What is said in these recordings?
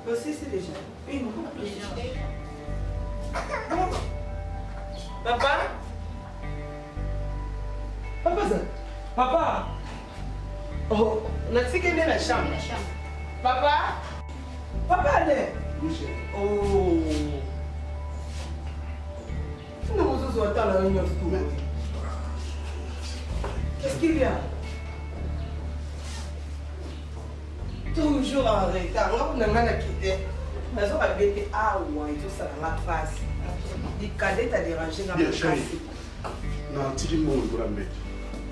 Osisi déjà. Papa? Papa ça? Papa? Oh, natiki nde na chambre. Papa? Papa ale? Oh. Ntina ozozwa ata na yo nyonso Qu'est-ce qu'il y a? Toujours en retard. Nga kuna nga na kite. Nazo ba bete awa ezosala nga pasi. Dikade ta déranger nga makasi. Na tiki mbongo lokola mbeto.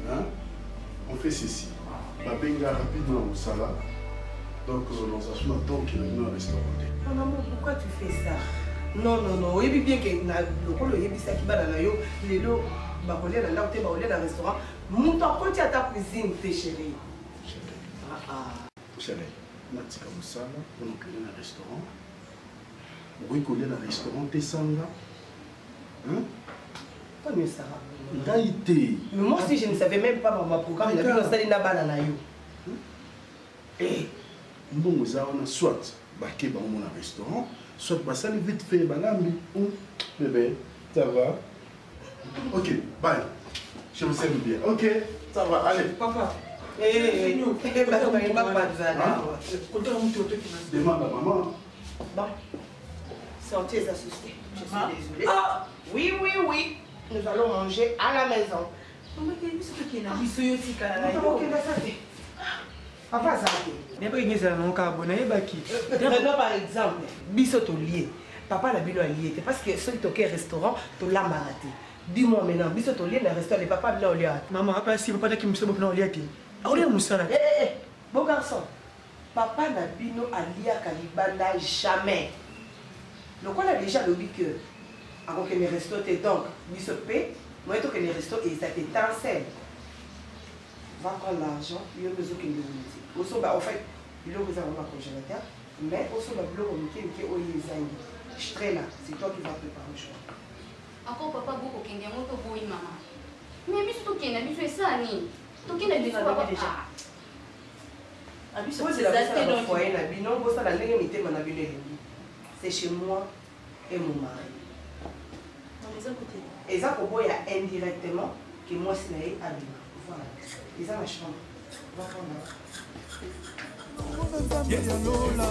Hein? On fait ceci. Babenga rapidement na mosala. Donc naza so na temps ke na bino na restaurant te. Mon amour, pourquoi tu fais ça? Non, non, non. Oyebi bien ke na lokola oyebisaki bana na yo lelo bakolia na ndako te bakolia na restaurant. Moto akoti ata cuisine te chérie. Ah ah. Chérie, natika mosala mpo nakende na restaurant. Okoki kolia na restaurant te sanga. Hein? Ngai te. Mais moi aussi je ne savais même pas ma programme na bino osali na bana na yo. Eh, mbongo eza wana soit bake bango mona restaurant soit basali vite fait balambi. Bébé, ça va? Ok, bye. Je vous aime bien. Ok, ça va, allez. Papa. Eh, eh, Demande à maman. Bon. Sortez assistés. Je suis désolée. Ah. Oui, oui, oui. Nous allons manger à la maison. Papa azalaki. Nayebaki nge ezala nango kaka boye nayebaki. Prenons par exemple biso tolie papa na bino alie te parce que soki toke restaurant tolambaka te. Dis-moi maintenant biso tolie na restaurant le papa bino olia. Mama papa si papa taki mosala bino olia te. Akolia mosala. Eh eh eh beau garçon papa na bino aliaka libanda jamais. Lokola déjà alobi que akokende resto te donc biso pe moyen tokende resto eza te tansel va prendre l'argent yo nde ozokende wenze osomba en fait biloko eza yango na congélateur mais osomba biloko mike mike oyo ezangi strela c'est toi qui va préparer aujourd'hui. Encore papa bo kokende yango to boyi mama mais biso tokenda biso esala nini tokenda biso papa déjà bozela bosala foyer na bino bosala ndenge mitema na bino elingi c'est chez moi et mon mari eza koboya indirectement ke mwasi na ye abima voilà eza na chambre bafanda nzambe ya lola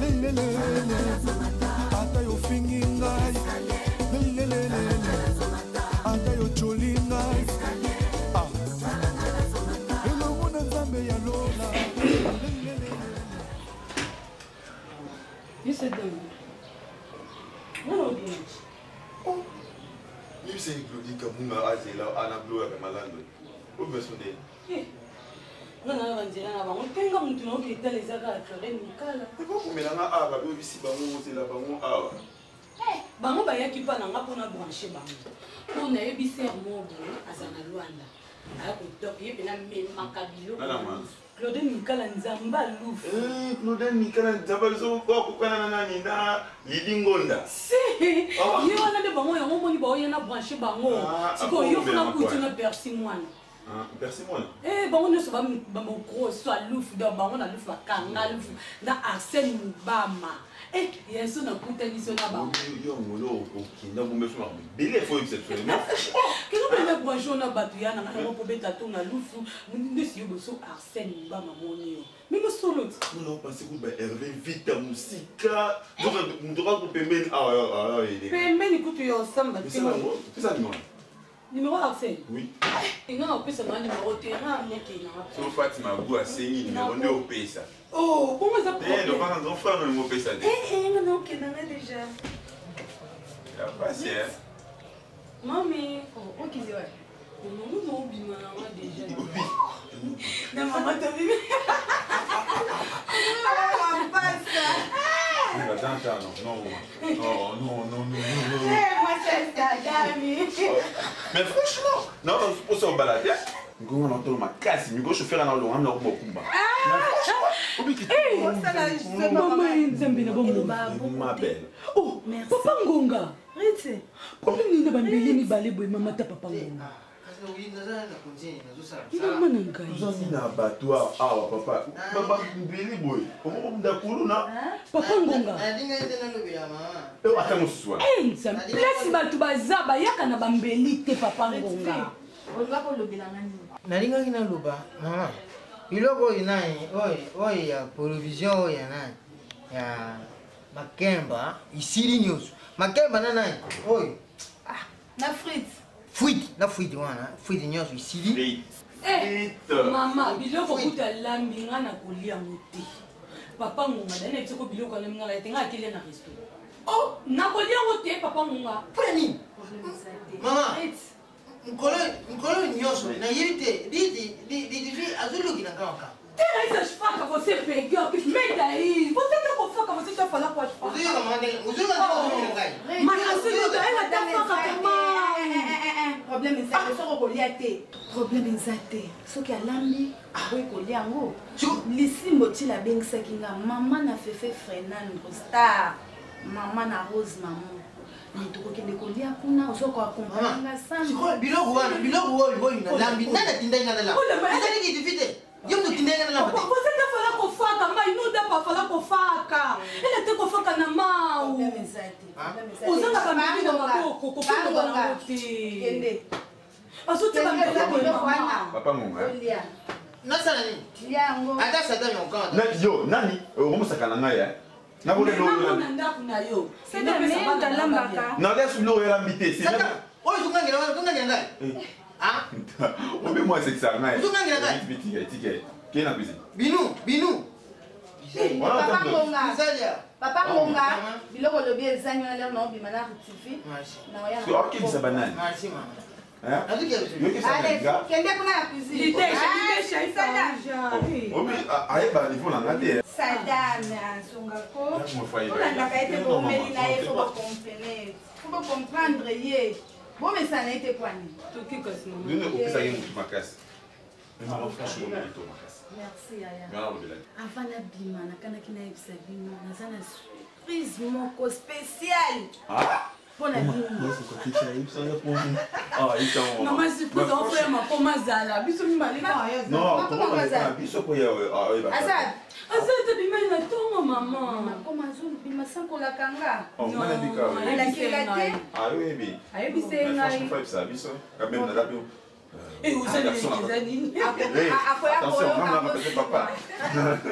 lelelele ata yofingi ngai lelelele ata yocoli ngai ah. elongo na nzambe ya lola yebisa ye glodi kamunga azela ana gloria pe malando obesonde nga na banzela na bango te nga motu naoki etala eza kaka claudel mokala ekokomela nga awa babebisi bango ozela bango awa eh, bango bayaki mpa na nga mpo na branche bango mpo nayebi ser moko boye aza na lwanda aya kodok ye mpena memaka biloko claudel mikala nzamba lufu eh, claudel mikala nzamba lufu bakokana na nani na lidi ngonda si ah. ye wana nde bango yango omoni baoya na branche bango ah, sikoyo yo fona kutu na persi mwana. Merci mwana. Eh bango nyonso bamokroso alufu donc bango na lufu bakanga lufu na Arsène Mubama. Eh yeso nakutani so na bango. Yo ngolo okenda bombe so makambo ebele fo oyebisa biso mais franchement. Kino mpe bonjour na bato ya na ngai yango kobeta to na lufu ndesi yo boso Arsène Mubama moni yo. Mais mosolo ti. Non non parce que ba Hervé Vita musika. Donc moto kaka pembeni awa awa ele. Pembeni kutu ya osamba. Pesa numéro. Numéro Arsène. Oui. Nga opesa na numéro te nga neke na. So Fatima Gou asengi numéro nde opesa. Oh, bongo eza problème. Eh, lobaka grand frère no opesa te. Eh eh nga na okenda nga déjà. Ya pasi hein. Mami, oh, okende wapi? Mama no obima na nga déjà. Na mama tobimi. Attends, attends, non, non, non, non, non, non, non. Moi, c'est Sadami. Mais franchement, non, pour se balader, ngonga na tolo makasi, mingo chauffeur na longa na kumba. Mama nzambe na bombo. Ma belle. Oh, papa ngonga. Ritse. Problème nini na bambeli mibale boye mama ta papa ngonga. Mama na ngai. Tozangi na bato awa papa. Bambeli boye. Omokomdakulu na. Papa ngonga. Ata mosusu wana. Eh nzambe, place bato baza bayaka na bambeli te papa ngonga. Olinga kolobela nga nini? Nalingaki naloba mama biloko oyo nani oyo ya provision oyo ya nani ya makemba isili nyonso makemba na nani oyo na frite fruite na fruite wana fruite nyonso isili. Eh, mama biloko kuta lambi nga na kolia yango te papa ngonga dani na biso ko biloko wana nga te nga akelia na resto. Oh, nakolia yango te papa ngonga. Mpona nini mama? Nkolo nyonso nayebi te litifi azoluki na kaka. Tira essas facas, você pegou, que mete aí. Você tá com faca, você tá falando com as facas. Mas assim, ela tá faca com mal. Problème eza te, soki okolia te. Problème eza te. Soki alambi, aboyi kolia yango. Lisimbo tila abengisaki nga mama na Fefe Fernando Star, mama na Rose Maman. Tokokende kolia kuna ozokoakompanye nga sambi. Biloko wana, biloko oyo oyo nalambi, nani atindaki nga nalamba? Ezali litifi te. Yo moto otindaki nga nalamba te. Você tá falando com faca, mas não dá pra falar com faca. Ela tem com faca na mão. Ozanga bambeli na maboko, kofuka nango te. Azotia bambeli boye mama. Papa ngonga. Nasala nini? Ata Sadam okanga. Yo, nani? Okomosaka na ngai, eh? Na ndako na yo. Nalia biloko elambi te. Oyo tongangela ngai. Ah? Obi moi sekisa ngai. Tongangela ngai. Tika tika. Kei na cuisine. Binu, binu. Papa ngonga. Papa ngonga. Biloko lobi ezangi na lero na obima na retifi. Okebisa banani. Merci mama. Allez, kende kuna na cuisine. Lidesha, lidesha ifaja. Obi ayeba niveau na nga te. Sadam azongako. Olandaka ye te bomeli na ye fo bocomprene. Fo bocomprendre ye. Bomesana ye te kwani. Toki kasi mama. Nini okopesaki motu makasi. Mais mama franchement omeli to makasi. Merci yaya. Nga nalobela te. Avant nabima nakanaki nayebisa bino naza na surprise moko spéciale. Ah! Mpona bino. Mama surprise ofoya makoma azala biso mibale. Non, tokoma biso po ya oyeba. Aza. Aza te bimeli na ntongo mama. Makoma azobima sankolaka nga. Oh, ngana bika. Alakela te. Ah, oyebi. Ayebisa ye ngai. Franchement, faut biso. Quand même naza bio. Eh, ozali eza nini? Akoya papa.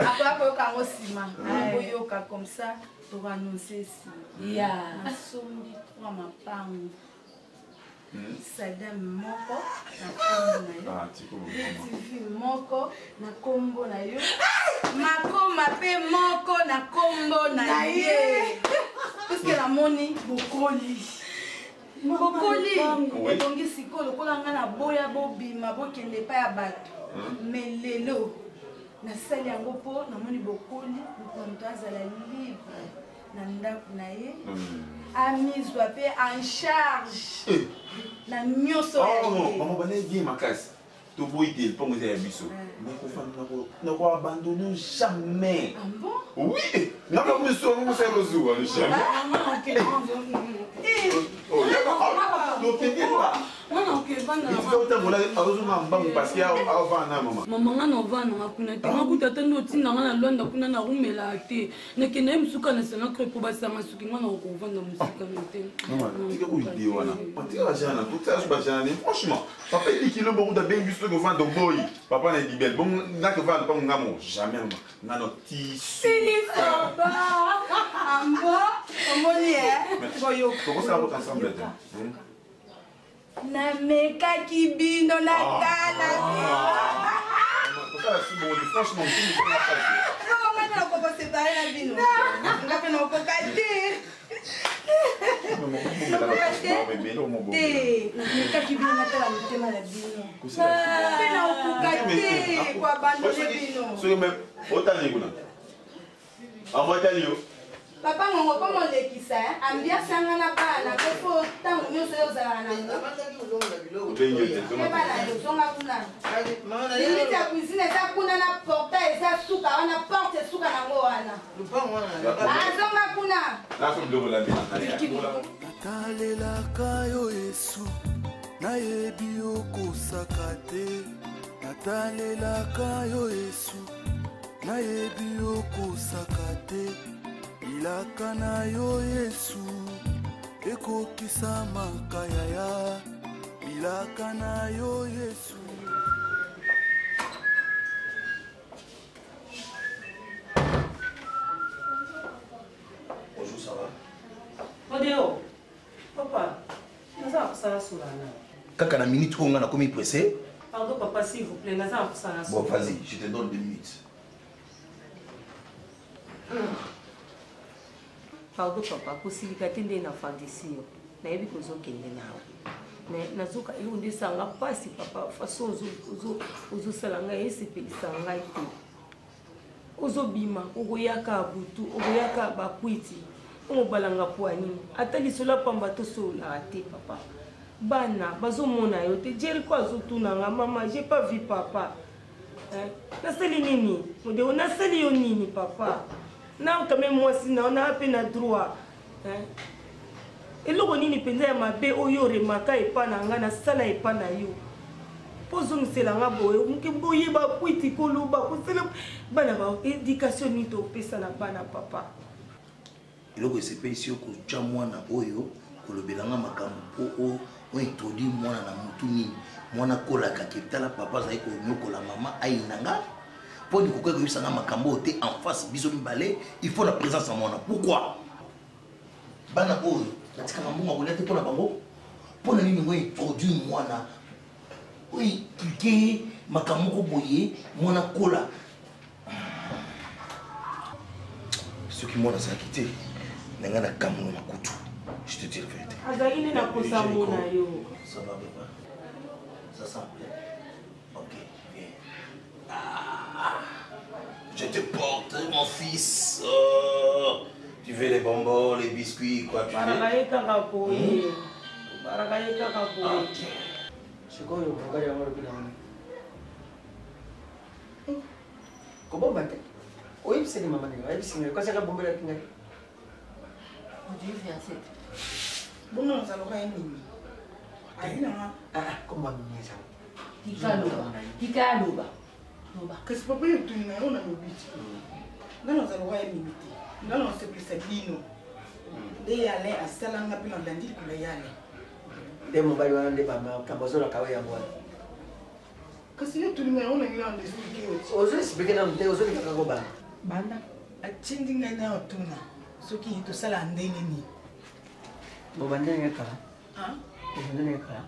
Akoya koyoka yango nsima. Akoyoka comme ça tokoannonce nsima. Ya. Nasombi 3 mapango. Sadam moko na kombo na yo. TV moko na kombo na yo. Makoma pe moko na kombo na ye. Puisque namoni bokoli. Bokoli ebongi sikoyo lokola nga na boya bobima bokende epai ya bato. Mais lelo nasali yango mpo namoni bokoli moto na moto azala libre na ndako na ye. Amizwa pe en charge na nyonso ya ye. Mama bana bien makasi. Toboyi te mpongo eza ya biso. Nako abandonne jamais. Ah bon? Oui, nako miso ngo mosala kozuwa jamais. Oh, yaka. Tokende pa. Nga na okevanda na Esika otambola azozonga mbangu parce que aovanda na mama. Mama nga na ovanda nga kuna te. Nga kuta ata nde otinda nga na Luanda kuna na rumelaka te. Nakenda ye mosuka na sanga cre mpo basanga soki nga na okovanda mosika na te. Mama, tika koyide wana. Tika bajana, totika so bajana ne. Franchement, papa eliki lo bongo tabengi biso toki ovanda oboyi. Papa na Edibel, bongo nga kovanda mpango nga mo jamais mama. Nga no ti. Silisoba. Ambo, omoni eh. Boyoka. Tokosala route ensemble te. Namekaki bino natala Kosala si bongo te, franchement, mosusu na pasi. Nga nakoka kosepare na bino. Nga mpe nakoka te. Nakoka te. Te. Namekaki bino natala motema na bino. Mpe nakoka te koabandone bino. Soki meme otali kuna. Amwatali yo. Papa ngongo koma olekisa eh? Ambiance yanga na bana pe fo ntango nyonso yo ozalaka na ngo. Obengi yo te, zonga Pe bana yo zonga kuna. Limite ya cuisine eza kuna na portail eza suka wana porte esuka nango wana. Azonga kuna. Naso biloko lambi na ngai. Natalelaka yo Yesu, nayebi okosaka te. Natalelaka yo Yesu, nayebi okosaka te. Bilaka na yo Yesu ekokisamaka yaya. Bilaka na yo Yesu. Bonjour, ça va? Odeo, papa, naza na kosala sola na. Kaka na minute oyo nga nakomi pressé. Pardon papa, s'il vous plaît, naza na kosala Bon, sola. vas-y, je te donne 2 minutes. Pardon papa, kosilika te nde nafandisi yo. Nayebi kozokende nawe. Mais nazoka eloko nde esanga mpasi papa, façon ozosala ngai esepelisa ngai te. Ozobima, okoyaka butu, okoyaka bakwiti. Omobalanga po nini? Ata lisolo ya pamba tosololaka te papa. Bana bazomona yo te. Jericho azotuna nga mama, j'ai pas vu papa. Hein? Nasali nini? Modero, nasali yo nini papa? Na quand même mwasi na na pe na droit. Hein? Eloko nini mpenza ya mabe oyo oremaka epa na nga nasala epa na yo mpo ozongisela nga boye moke boyeba kwiti koloba kosala bana ba éducation nini topesa na bana papa? Eloko esepelisi yo kotya mwana oyo kolobela nga makambo mpo ointroduire mwana na mutu nini? Mwana kolaka ke tala papa azali konyokola mama ayina nga mpo nikokoki koyebisa nga makambo oyo te en face biso mibale, il faut na présence ya mwana. Pourquoi bana oyo natikaka mbongo ya kolia te mpo na bango? Mpo na nini ngo introduire mwana oyo inculke makambo moko boye? Mwana kola soki mwana azalaki te na ngai nakamwa na kutu, je te dis la vérité. Azalaki nde na kosambo na yo. Ça va bébé? Ça sent bien? Ok, viens. Ah, je te porte, mon fils. Oh, tu veux les bonbons, les biscuits, quoi tu Baraka veux? ye kaka boye, baraka ye kaka boye. Sikoyo mobali yango alobi na wana kobomba te, oyebisaki mama ndenge ayebisi ngai kasi akabombelaki ngai. Bongo nazalaka ye nini? Ayi nanga. Komba mimi eza. Tika loba, tika loba, loba. Kasi papa, yo tuni na yo na lobi ti nga nazalaka ye mimi te. Nga na osepelisa bino nde ye Alain asalanga mpe nalandi likolo ya Alain. Nde mobali wana nde makambo azolaka oyo yango wana. Kasi yo tuni ngai, ona ngai na expliquer yo ti. Ozo expliquer nanu te, ozolingaka kobanga. Banda atindi ngai na otuna soki tosala ndenge nini. Bobandi ndenge kala. Ah? Bobandi ndenge kala.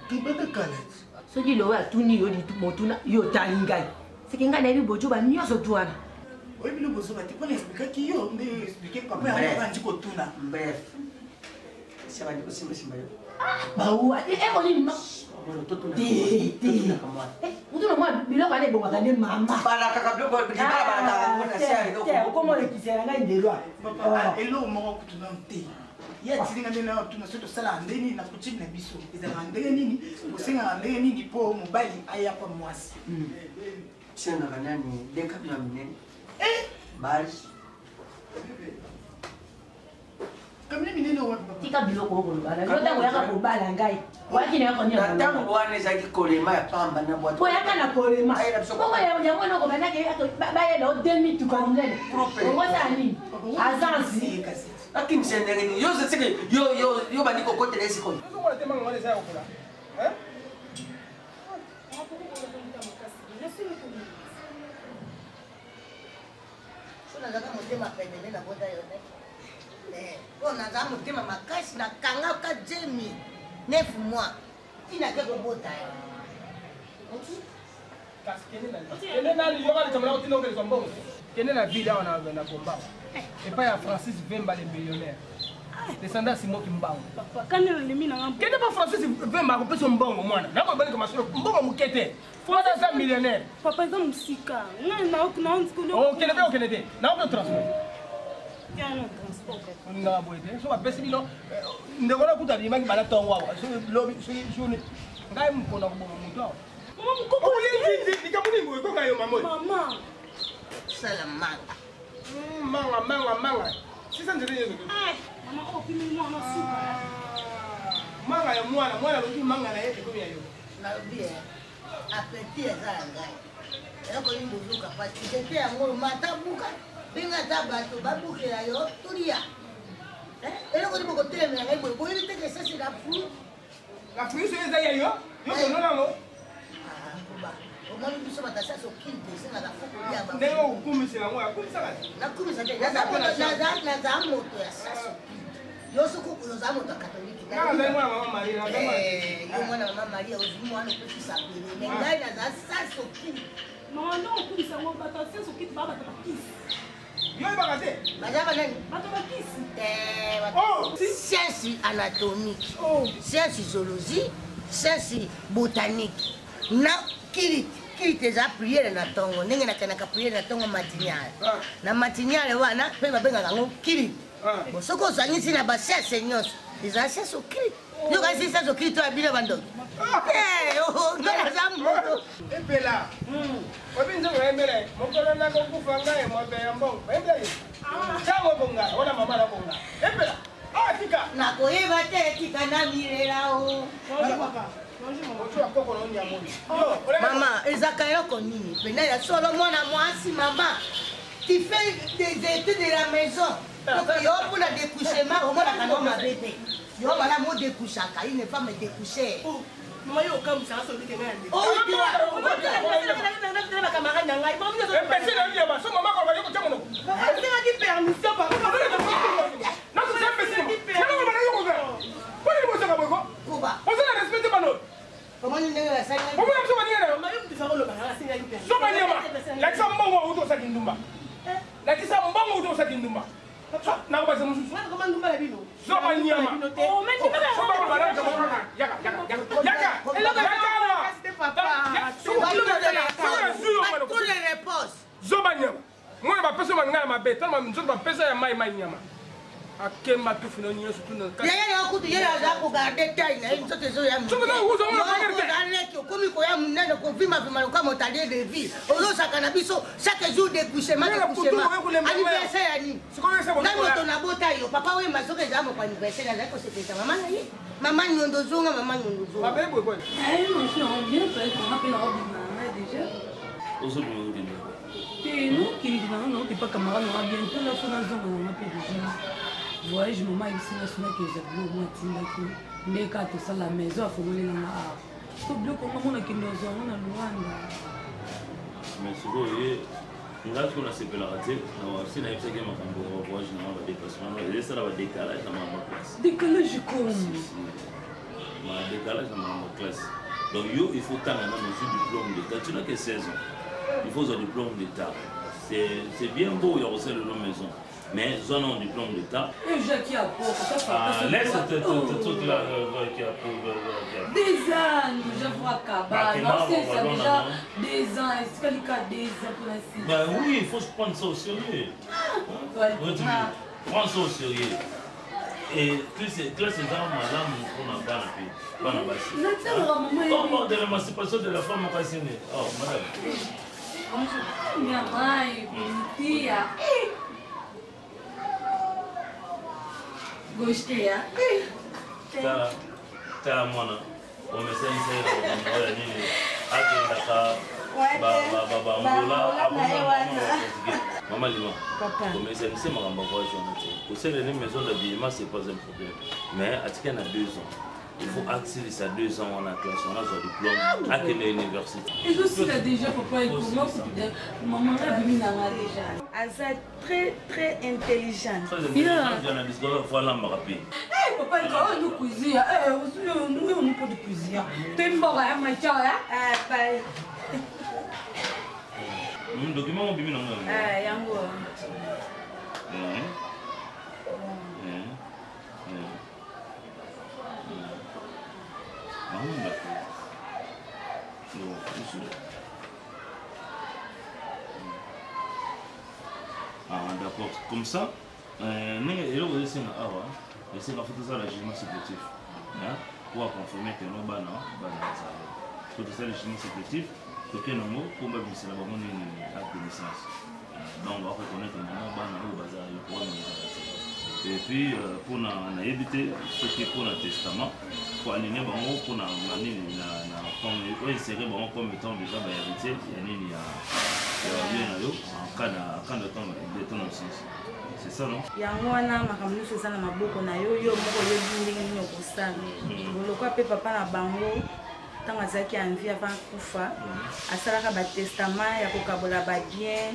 Tibata kala ti. Soki lowe atuni yo motuna, yo otali ngai seke ngai nayebi bojoba nyonso tu wana. Oyebi no bozoba te mpona expliquaki yo nde yo expliquer papa yango abandi kotuna. Bref, si abandi kosimbasimba yo. Bawa ekoni ma te te, motuna mwa biloko wana ebongaka nde mama. Balakaka biloko libala, balakaka yango na se ya eloko. Okoma olekisela ngai ndelwa. Papa, eloko moko kutu nano te. Ye atindi ngai nde na otuna soki tosalaka ndenge nini na coutume na biso, ezalaka ndenge nini, kosengaka ndenge nini mpo mobali aya pa mwasi. Sengaka nani deka bino ya minene bage. Tika biloko oyo koloba na yo ntango oyaka kobala ngai oyaki na yo konia Na ntango wana ezalaki kolema ya pamba na bwato. Oyaka na kolema bongo yango eloko bandaki bayela o de mituka monene ongosala nini agence Akimisa ndenge nini? Yo seke yo yo yo bandi kokotela ye sikoyo. Ozomona te manga wana eza ya kopola. Hein? So nazalaka motema pene nde nabota yo te mpo nazala motema makasi nakangaka jemi 9 mois ntina ke kobota yo. Kende nani yoka likambo na kotinda okelezwa mbongo. Kende na ville awa na Gomba. Epai ya Francis Vemba le millionnaire. Descendant Simon Kimbangu. Kende pa Francis Vemba akopesa mbongo mwana. Nakoyebalika masolo mbongo moke te. Mwana aza millionnaire. Papa eza mosika. Ngai na Okende te okende te. Nakope transport. Olingaka boye te. So bapesi bino ndeko na kuta abimaki banda ntongo awa. Soki lobi soki journée ngai mokona koboma moto awa. Likambo nini boye koka yo mama oyo? Mama. Sala manga. Manga manga manga. Sisa nzete nyonso. Mama oyo opimi mwana suka. Manga ya mwana, mwana alobi manga na ye ekomi ya yo. Nalobi apeti eza ya ngai. Eloko nini bozoka pasi nzete yango mata buka benga ata bato babukela yo tolia. Eloko nini bokotelemela ngai boye boyebi te ke ça c'est la fruit. La fruit soki eza ya yo, yo kolona yango. Omoni biso bato asasi okili te esengaka fo kolia. Ndenge okokumisela yango akumisaka te. Nakumisa te, naza moto ya sasi okili. Yo soki oza moto ya katolike, yo mwana mama Maria ozwi mwana opesi sapele, me ngai naza sasi okili. Mama ndenge okumisa yango bato ya sasi okili baa bato bakisi. Yo oyebaka te? Baza banani? Bato bakisi. Science anatomique, science zoologie, science botanique na kiliti. Kiliti eza priere na ntongo, ndenge nakendaka priere na ntongo matinale. Na matinale wana mpe babengaka yango kiliti. Bon, soki osangisi na basiase nyonso eza siase okiliti. Yoka siase okiliti oyo ya bino bandoki. Ngai naza moto. Epela. Oyebi nzembo nayembela ye mokolo nakokufa ngai moto ya mbongo bayembela ye ntango obonga wana mama nakonga epela awa tika nakoyeba te tika na milela o. Mama ezaka eloko nini mpena ya solo mwana mwasi mama tu fais des études de la maison donc yo mpona découchement omonaka no mabe te yo malamu odécouchaka une femme découchée. Mama yo okambwisaka soki te ngai. Bacamarade na ngai epesi na yeba so mama koloba yo kotia monoko. Asengaki permission oza na respect te bano. Omoni ndenge basali. Omona biso baninga na yo. Zoba nyama, lakisa mbongo outi osaki ndumba. Lakisa mbongo outi osaki ndumba. Nakobakisa mosusu. Zoba nyama. Zoba nyama. Mwana bapesa baninga ya mabe, tala nzoto bapesa ya mai mai nyama. Akemba tufi na nyonso tuna. Yaya yo kutu ye aza kogarde tai na ye nzoto ezoya leki okomi koya monene kovimavima loka motalie de vie ozosaka na biso chaque jour découchement découchement anniversaire ya nini ngai moto nabota yo papa wemba soki eza moko anniversaire azali kosepelisa mama na ye mama nyondo zonga mama nyondo zonga. Ozobima okende? Te, nokende nanga naoke pa camarade nanga bientôt na fo nazonga nanga mpe déjà voyage. Mama ayebisi nga sonaki eza biloko mwa atindaki nde kaka tosala maison afongolelanga awa so biloko nga mona kende ozwa yango na Luanda. Mais sikoyo ye nga sikoyo nasepelaka te si nayebisaki ye makambo ya bavoyage nanga badéplacement ezesala badécalage na makambo ya classe. Décalage comme? Ma décalage na makambo ya classe. Donc yo il faut tanga nano ozwi diplôme d'état, tu n'as que 16 ans, il faut ozwa diplôme d'état. C'est bien beau ya kosala lelo maison, mais zwa nano diplôme d'état. Jackie Ah, laisse ce truc là qui approuve. 2 ans déjà voa kaba naosilisa déjà 2 ans esikali ka 2 ans mpona si. Ben oui, il faut se prendre ça au sérieux. Ouais, tu prends ça au sérieux. Et classe classe eza malamu mpona bana mpe bana basi. Natangaka mama. Comment de l'émancipation de la femme kasine. Oh madame. Nyamai bonitia. Gauche te ya. Tala, tala mwana, omesanisa ye na makambo oyo ya nini akendaka bangola mama lima omesanisi makambo ya voyage wana te kosalela ne maison d'habillement c'est pas un problème mais atika na 2 ans il faut asilisa 2 ans wana classe wana azwa diplôme akende université. Ezosila déjà papa ekoma mama nga abimi na nga déjà. Aza très très intelligent. Faut alambaka mpe. Papa oyo nu cuisine, oyo nu po de cuisine te mboka ya macha ya. Document obimi nango? Yango. Ah, d'accord. Comme ça, ndenge eloko esenga awa, esenga fo tosala jugement supplétif po aconfirme ke no bana bana bazali. Fo tosala jugement supplétif, toke nango mpo babimisela bango nini, acte de naissance. Donc bakoreconnaitre mama bana oyo baza yo wana ezala te. Et puis mpona nayebi te soki mpona testament po aligner bango mpona na nini na comme oyo inséré bango comme étant déjà bahéritier ya nini ya ya bien na yo en cas na en cas de temps de ton absence, c'est ça non? Yango wana makambo nyonso eza na maboko na yo, yo moko oyebi ndenge nini okosala. Bolokwa mpe papa na bango ntango azalaki en vie avant akufa, asalaka batestament ya kokabola babien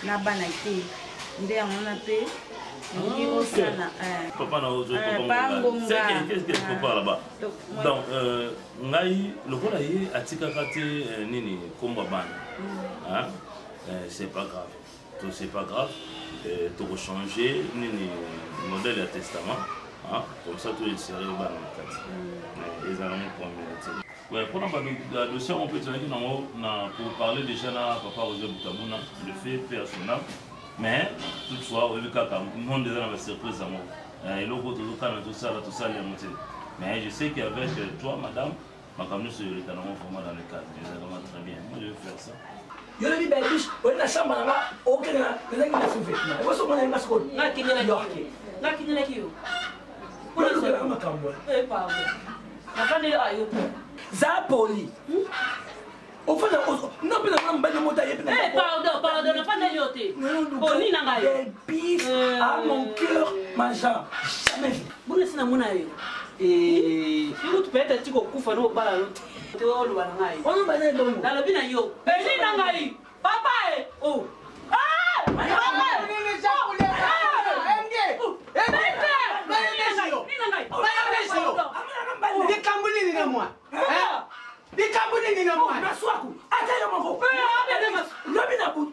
na bana te. Nde yango wana mpe nalingi osala. Papa na ozo Pa Ngonga. Qu'est-ce que papa là-bas? Donc ngai lokola ye atikaka te nini kombo ya bana, hein? C'est pas grave to, c'est pas grave, tokochange nini modèle ya testament, hein? Comme ça to inséré bana na kati. Ezala ngo première te. Ouais, mpona badossier yango mpe tozalaki nango na pour parler déjà na papa Roger Butabuna, le fait pe à son âme. Mais toutefois oyebi kaka monde eza na basurprise yango, eloko tozokana tosala tosala yango te. Mais je sais qu'avec toi madame, makambo nyonso eleka nango vraiment dans le cadre, eza vraiment très bien. Moi je vais faire ça. Yo lobi babiche oye na chambre na nga, okende nazangi na sous-vêtement ekosomona nga sikoyo. Ngakindelaki yo. Olukelaka makambo. Pardon, nafandeli ayo mpe. Za poli ofanda nga mpe na mobali moko aye mpe. Pardon, pardon, nafandeli yo te. Oni na ngai. Bif à mon cœur, ma jambe jamais vu. Bona si namona yo ikutu peut-être ti kokufa no obala yo te, oloba na ngai. Oloba na bongo. Nalobi na yo eni na ngai papa e o. Likambo nini na mwa? Likambo nini na mwa? Maswaku ata yo moko lobi na butu.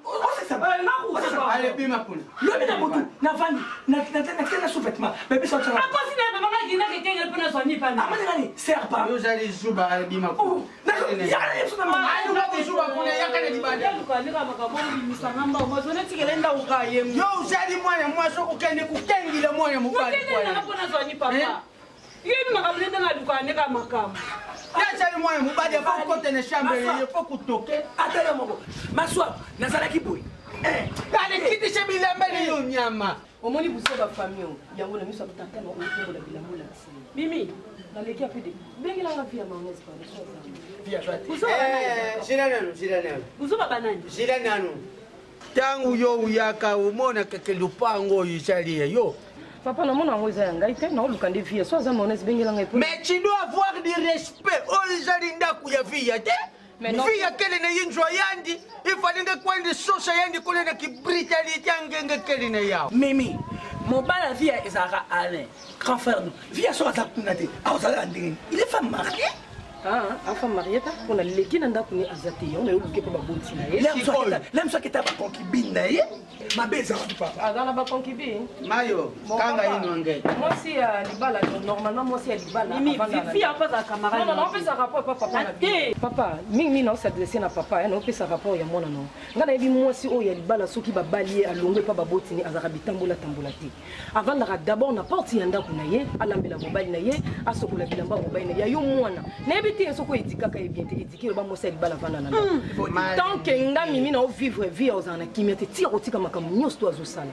Ale bima kuna. Lobi na butu navandi nakenda sous-vêtement bebisa. Akosi na baba ngai kinaki ekengeli mpo nazwa nipana. Amani nani serpa. Yo ozali zuba, ale bima kuna. Yaka na yebiso na Aluka kozuba kuna, yaka na libanda. Luka makambo obimisanga mbao mazona etikele ndako ka ye. Yo ozali mwana mwasi, okokende kokengila mwana mobali. Nanga mpo nazwa ni papa yebi makambo nde ndenge aluka ndeka makambo. Azali mwana mobali, afo kokota na chambre, ye fo kutoke. Ata yo moko maswa nazalaki boye. Alekitisa bilamba na yo nyama. Omoni buso bafamille oyo yango na miso ya tata na otombola bilamba olakisi. Mimi. Naleki ape de bengelanga vi ya mayonnaise. Zila nanu, zila nanu. Buzoba banani? Zila nanu. Ntango yo uyaka omonaka ke lupango oyo ezali ya yo. Papa, namona yango eza ya ngai te, naoluka nde vie so aza mayonnaise, bengela ngai. Mais tu dois avoir du respect. Oyo ezali ndako ya viya te. Viya kele na yinzwa yandi ifalinge kwandi sosa yandi kule na kibritalité angenge kele na yawo. Mimi mobali ya viya ezalaka Alain, grand frère. No viya soki aza kuna te, akozalaka ndenge il est femme mariée. Afa marié ta mpona leki na ndako ne aza te, yango nayoluke mpo baboti na ye. Lemso aketa baconcubine na ye, mabe eza wapi papa? Aza na baconcubine. Mayo kanga ino ngai. Mwasi ya libala, normalement mwasi ya libala. Opesa rapport pa papa na papa mingimingi, naosadresse na papa, naopesa rapport ya mwana nao. Ngai nayebi mwasi oyo ya libala, soki babali ye alongwe mpa baboti ne, azalaka bitambola tambola te. Avandaka d'abord na porte ya ndako na ye, alambela mobali na ye, asokola bilamba mobali na ye. Ya yo mwana nayebi te soki oedikaka ye bien te, edike loba mwasi ya libala avanda na ndako. Tant que nga mimi na ovivre vie ya ozala na kimia te, tika kotika makambo nyonso to azosala.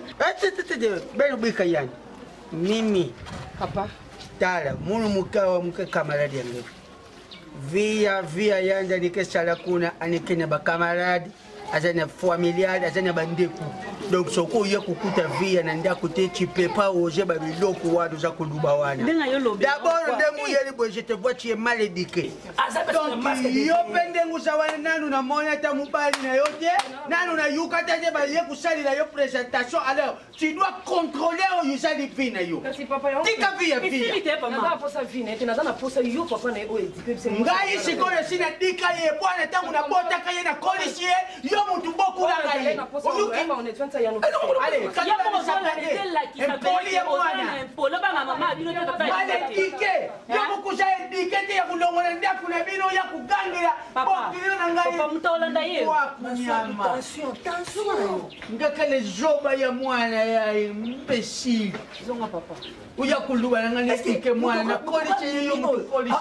Belobika yani mimi. Papa. Tala, munu mukawa muke camarade yange. Via via yanja nikesala kuna anike na ba camarade aza na familial aza na bandeko. Donc soki oye kokuta via na ndako te tu peux pas oser ba biloko wana oza koluba wana. Ndenge yo lobi. D'abord ndenge oyeli boye je te vois tu es mal éduqué. Aza pe Donc masque de- yo mpe ndenge oza wana nanu namoni ata mobali na yo te nanu nayuka te te baye kosalela yo présentation alors tu dois contrôler oyo ezali vi na yo Kasi papa yango. Tika vi ya vi. Esili te papa. Naza na posa vi na ye te naza na posa yo papa na ye oyo éduqué biso. ngai sikoyo esi nadika ye bwana ntango nabotaka ye nakolisi ye yo motu bokulaka ye Oyoki? Allez, Mwana edike yo mokuza edike te ya kolongola ndako na bino ya kogangela bokilo na ngai wakunyama Tension, tension. ngakele zoba ya mwana ya imbécile Zonga papa. oya koluba na ngai nedike mwana nakolisi ye yo motu kolisi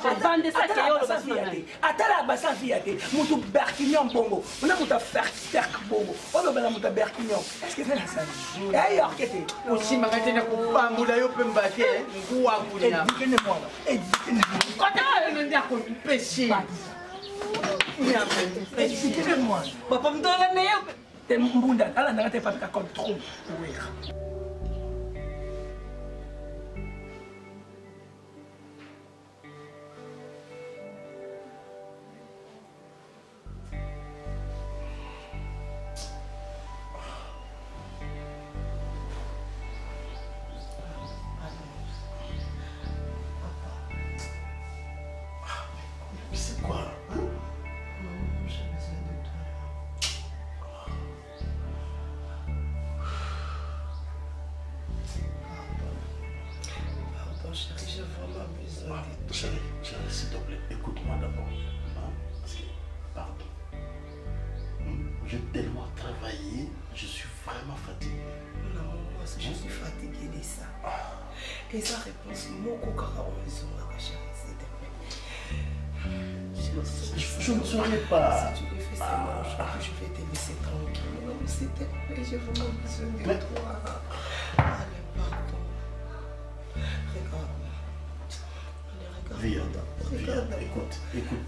atala basa via te motu berquignon bongo ona moto aferk bongo olobela moto ya berquignon estce eza na sani eyorke te osimbaka te na kopambola yo mpe mba te nguwakunyama edikene mwana edikene kota ndako imbécile edikene mwana Papa mtolanda ye. te mbunda alandaka te papika comme trop wera C'est quoi hein? Maman, j'ai besoin de toi. Pardon. Pardon, chérie, j'ai vraiment besoin de toi. Chérie, chérie, s'il te plaît, écoute-moi d'abord. Hein? Parce que, pardon. J'ai tellement travaillé, je suis vraiment fatigué. Mon amour, moi aussi, je suis fatiguée de ça. Et sa réponse, moko kaka oyo ezongaka, chérie, s'il te plaît. Je ne saurais pas. Si tu le fais seulement aujourd'hui, je vais te laisser tranquille. Mon amour, s'il te plaît, j'ai vraiment besoin de toi. Allez, pardon. Regarde-moi. Allez, regarde. Viens, viens, écoute, écoute.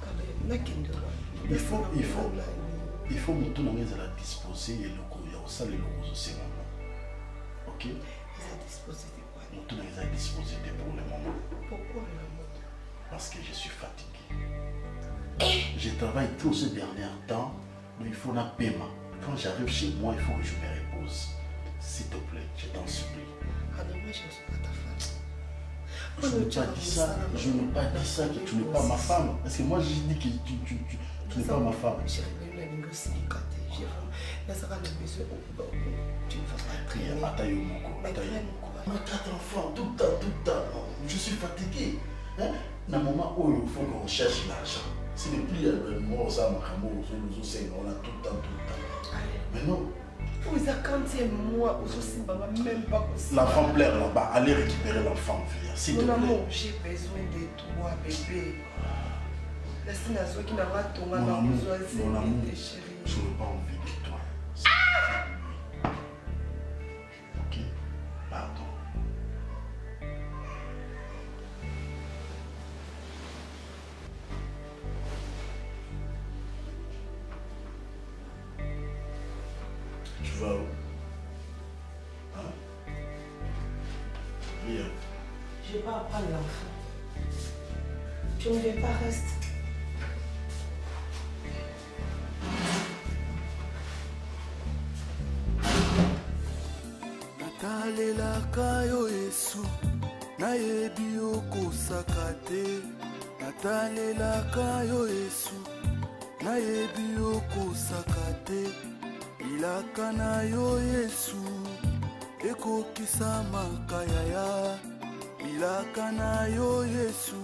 Allez, nakende wana. Il faut, il faut, il faut motu na ngai ezala disposé eloko ya kosala eloko ozosenganga. Ok? Eza disposé te quoi? Motu na ngai eza disposé te pour le moment. Pourquoi, mon amour? Parce que je suis fatigué. Je travaille trop ces derniers temps, mais il faut la paiement. Quand j'arrive chez moi, il faut que je me repose. S'il te plaît, je t'en supplie. Alors moi, je ne suis pas ta femme. Je n'ai pas dit ça, je n'ai pas dit ça que tu n'es pas ma femme. Parce que moi, j'ai dit que tu n'es pas ma femme. Chérie, nalingi osilika te. J'ai vraiment- nazalaka na besoin tu ne vas pas traîner. Ata yo moko, ata yo moko. On a quatre enfants, tout le temps, tout le temps. Je suis fatigué. Hein? Na moment où il faut qu'on cherche l'argent. Ce n'est plus le moment où ça, makambo, on a tout le temps, tout le temps. Mais non, oyo eza quantième mois ozosimbanga même pas kosimba. l'enfant pleure là-bas. Allez récupérer l'enfant, viens, s'il te Mon plaît. amour, j'ai besoin de toi, bébé. nasi nazwaki nanga tonga Mon na amour, kozwa mon amour, zemi te chérie. je n'ai pas envie de toi. Ok, pardon. Tu vas où? Hein? Viens. Je vais pas prendre l'enfant. Tu ne veux pas rester. natalelaka yo yesu nayebi okosaka te natalelaka yo yesu nayebi okosaka te bilaka na yo yesu ekokisamaka yaya bilaka na yo yesu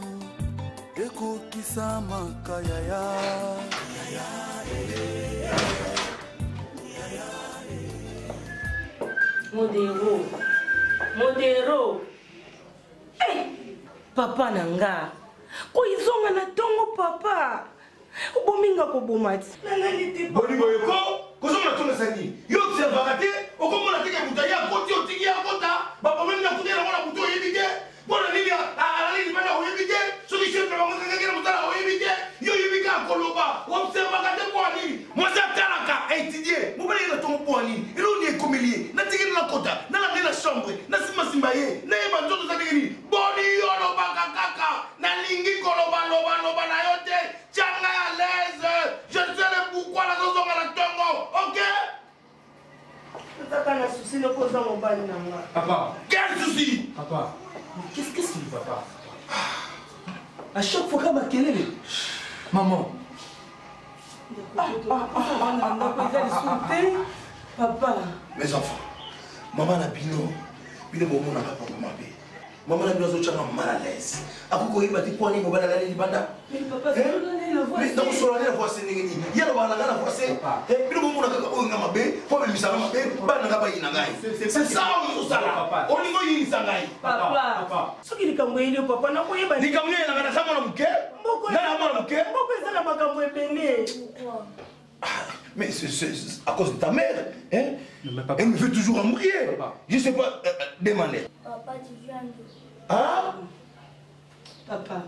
ekokisamaka yaya Modero. Modero. Eh, papa na nga. Koizonga na tongo papa. Obominga koboma ti. Nalali te. Boni boye ko kozonga na ntongo esali yo observaka te okomona teke moto aye akoti otiki ye akota baproblème na kuta yango na butu oyebi te koloba observaka te mpo ya nini mwasi atalaka aetudie mobali ye na ntongo mpo ya nini eloko nini ekomeli ye natikeli nakota nalanda ye na chambre nasimbasimba ye nayeba nzoto eza ndenge nini boni yo olobaka kaka nalingi kolobalobaloba na yo te tia ngai à l'aise je sais le pourquoi nazozonga na ntongo ok Tata na souci noko oza mobali na nga. Papa. Quel souci Papa. Mais qu'est-ce qu'est-ce qui ne va pas À chaque fois kama kelele. Maman. Papa. Mes enfants, maman na bino, bino bomonaka papa mabe. Mama na bino azotyanga mal à l'aise. Akoki koyeba te mpo nini mobali alali libanda. Nakosolola nde na voix ndenge nini? Ye alobaka na ngai na voix. Bino bomona kaka oyo nga mabe, mpo amemisaka mabe, bana na ngai bayina ngai. C'est ça oyo ozosala. Olingi oyinisa ngai. Papa. Soki likambo eyeli yo papa nakoyeba. Likambo nini elanga naza mwana moke? Ngai na mwana moke? Mboko eza na makambo ebele. Mais c'est à cause de ta mère, hein? Elle me fait toujours embrouiller. Je sais pas, euh, euh, demander. Papa, tu viens de. Ah? Papa,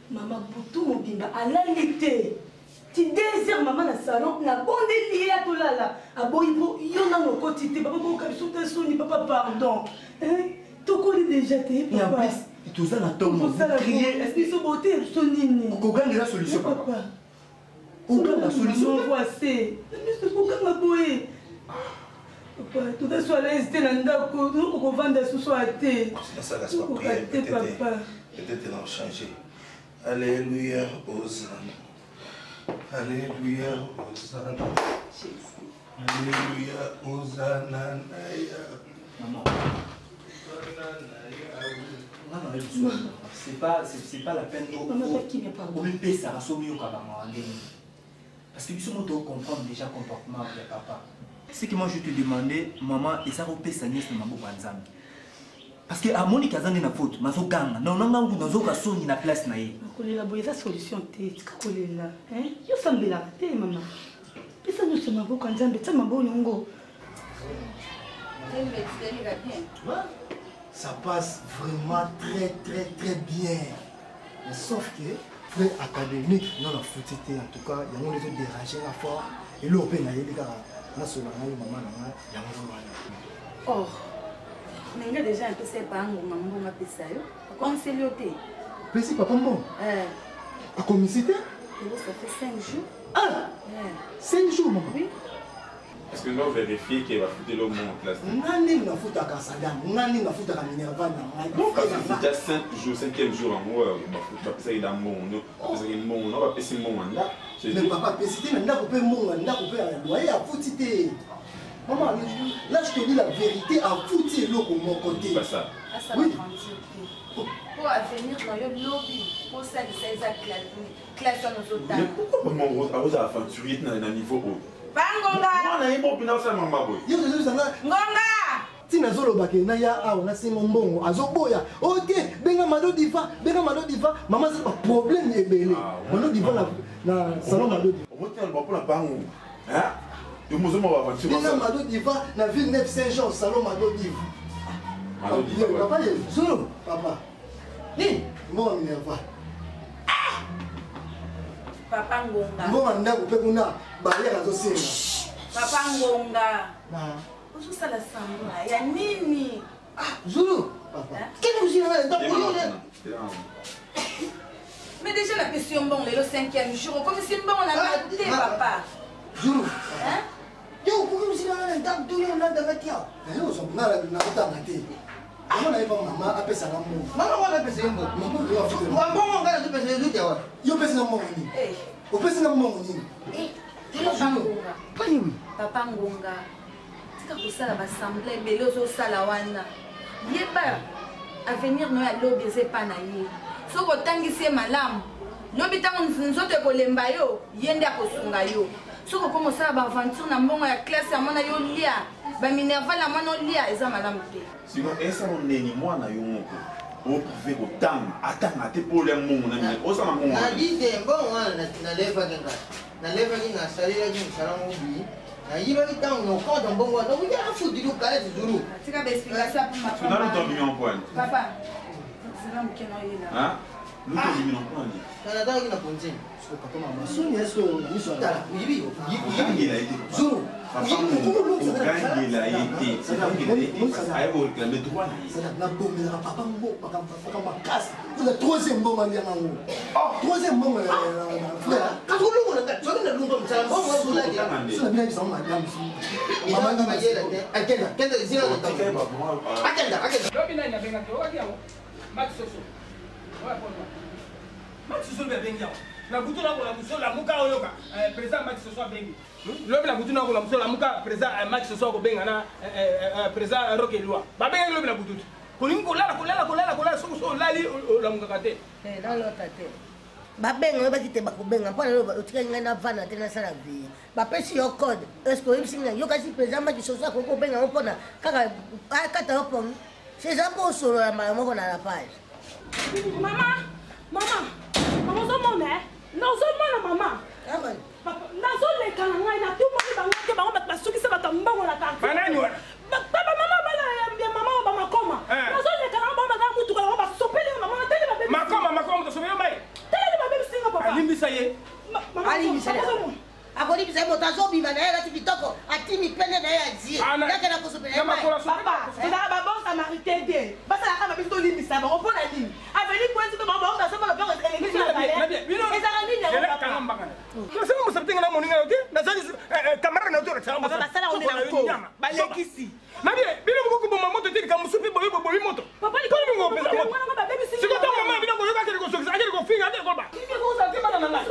mama butu mobimba alali te. Ti 2 heures mama na salon nabondeli ye atolala aboyi mpo yo nano okoti te papa boyoka biso te soni papa pardon Hein? tokoli déjà te Et en papa plus, toza na ntongo. Tosala Crier, biso bote ya biso nini koganga eza solution papa. Oganga solution te. voice biso kokanga boye papa toza so alaise te na ndako tozokoka kovanda susu a te Nasala c'est pas tokoka prière, te peut-être. papa Peut-être elle a changé. Alléluia, Hosanna. Alléluia, Hosanna. Alléluia, Hosanna. Maman. C'est pas, c'est pas la peine omipesaka so omiyoka bango ndenge parce que biso moto ocomprendre déjà comportement ya papa ce que moi je te demandais maman eza kopesa nyonso na maboko ya nzambe parce que amoniki aza nde na faute mazoganga nonangangu nazoka soni na place na ye kolela boye eza solution te tika kolela hein? yo osambelaka te mama pesa nyonso maboko ya nzambe tia maboko yango Ça passe vraiment très très très bien. Mais sauf que frais académique non na futi te en tout cas yango nde ezoderange nga fort eloko mpe nayebi kaka nasola ngai mama na nga yango wana or me nga deja napesa ye paa ngonga mbongo apesa yo akonseli yo te opesi papa mbongo Eh, akomisi te lelo ça fait 5 jours ah Eh. 5 jours mama oui Est-ce que nous vérifier qu'il va foutre le monde en classe nga ndenge nafutaka sadam nga ndenge nafutaka minerval na ngai Donc, déjà 5 jours, 5e jour, en gros, bapesaki da mbongo, bapesaki mbongo, no bapesi mbongo nda. mais papa apesi te na ndako mpe mbongo ya ndako mpe ya loyer afuti te mama là je te dis la vérité afuti eloko moko te Pas ça. asala aventure te mpo avenir na yo lobi osalisa eza classe wana Mais ozotanga pourquoi maman aza aventurier na na niveau haut bangonga Mwana ye mpo mpena osala mama boye. yo ozozanga ngonga ntina azolobaka naya awa nasenga mbongo azoboya o te benga mado diva benga mado diva mama aza baproblème ebele mado diva na salon mado diva Omotina loba mpona bango. Hein? Yo mozoma ba aventure. benga mado diva na ville 9 saint jean salon mado diva Mado Diva, ouais. papa ye zulu papa nini mbongo minerval papa ngonga mbongo ndako mpe kuna barrière azosenga papa ngonga ozosala sambla ya nini zulu papa kende kosila ndako yo mais déjà napesi yo mbongo lelo 5e jour okomisi mbongo na nga te papa zulu Hein? yo okoki kosila na ndako to yo olandaka ti awa nakotanga te yango nayeba mama apesaka mbongo mama wana apesa ye mbongo mbongo ngai nazopesa ye te wana yo opesaka mbongo nini opesaka mbongo nini papa ngonga pani papa ngonga tika kosala basemble ebele ozosala wana yeba avenir no ya lobi eza epa na ye soki otangisi ye malamu lobi ntango nzoto ekolemba yo ye nde akosunga yo soki okoma osala baaventure na mbongo ya classe ya mwana yo lia baminerval ya mwana olia eza malamu te Sinon, esala ndeni mwana yo moko. Oprouve kotanga, atanga te mpo olia mbongo na mina. Osala mbongo. wana. nadi te mbongo wana nalevaki ngai nalevaki nasalelaki mosala mobi nayibaki ntango nokota mbongo wana nokuti afutili kalesi zulu tika baexplication Parce que nanu tombimi en pointe. papa zela moke na oyela Hein? Natangaki na ponzini. Papa mama soni est-ce que miso Tala, oyebi Ogangela ye te. Papa ogangela ye te. Ogangela ye te. Aye koréclame droit na ye. Nabomelaka papa makambo makasi oza troisième mbongo alianga yango troisième mbongo frère. Kasi olongo na ngai, soki nalongo mosala mbongo so na bino yebisa ngo malamu. Akenda, kenda, zina na ntango. Akenda, akenda. Lobi nani abengaki? Oyokaki yango? Maki Soso. Oyo apona. Maki Soso lobi abengi yango. Na butu nakola mosu lamuka oyoka. Président Maki Soso abengi. Lobi na butu nakola mosu lamuka président Maki Soso akobenga na président Rock Eloi. Babengaki lobi na butu te. Kolingi kolala kolala kolala kolala soki so olali olamukaka te. Nalota te. Babenga oyebaki te bakobenga mpo lelo otikali ngai navanda te nasala vie. Bapesi yo code, est-ce oyebisi ngai yo kasi président Maki Soso akoki kobenga yango mpona kaka akata yo pongi seza mpo osolola mbala moko na la page. Mama, mama, mama, ozomona e nazomona mama nazoleka na ngai natumaki bango te bango bato basukisa bato ya mbongo na Banani wana? Bamama bana ya mama oyo bamakoma nazoleka na bango baza mutuka yango basopeli nga mama natali babebisi. Makoma makoma moto asopeli yo mai. Talali babebisi nga papa. Alimbisa ye. Alimbisa ye. Akolibisa ye moto azobima na ye alati kitoko atimi pene na ye azie yake na kosopela ye mai. Papa, ezalaka babon samaritain te, basalaka mabe tolimbisa bango mpo na nini aveni pointi to bango bango basomba lopango eleki na valeur ezalaka nini yango papa? Nasala mosapi te nga na moninga yo te nazali camarade na yo te olakisaka Papa, basala yango nde na nko. Balekisi. Nabie bino bokoki koboma moto te likambo mosusu mpe boye bobomi moto Pona mingi kopesa moto sikoyo ntango mama bino boyoka akende kosokisa akende kofinga akende koloba kozala te bana na ngai.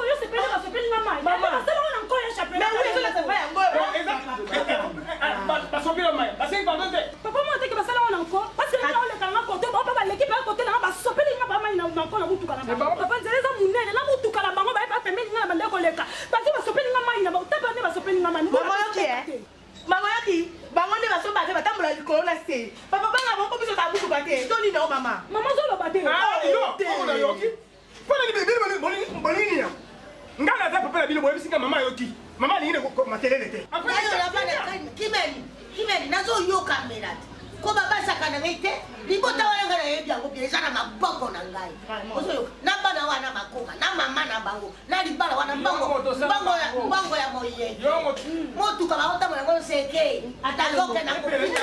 Basopela mai basengi pardon te. Papa mwana teke basala ngo na nko parce que nga oleka nga kote bango mpe baleki mpe kote na nga basopeli nga bamai na nko na mutuka na bango papa nzela eza monene na mutuka na bango baye bapembeni nga na bande koleka bake basopeli nga mai na bango tapa nde basopeli nga mai. Mama yoki e mama yoki bango nde basoba te batambola likolo na se papa banga bango mpo biso tabutuka te to nini yango mama? Mama ozoloba te. Yo nayoki mpona bino bolingi yango ngai naza papa na bino boyebisi nga mama ayoki mama alingi makelele te. Kimeli kimeli nazoyokamela te ko babasaka na ngai te libota wana ngai nayebi yango bien eza na maboko na ngai ozoyoka na bana wana bakoma na mama na bango na libala wana mbongo mbongo ya moyeke motuka baotambola yango seke azoke na kofina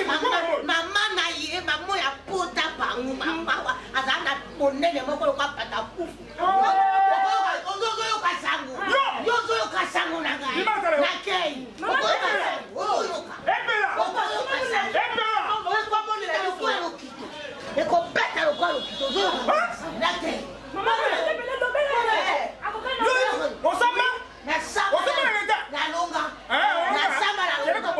mama na ye mama ya pota bango mama azala na monene moko lokwa pata kufu ozoyoka sango yo ozoyoka sango na ngai nakei okoyoka sango ozoyoka okoyoka sango lokola lokito ekobeta lokola lokito ozoyoka nakei. Osamba. Nasamba nalonga nasamba nalonga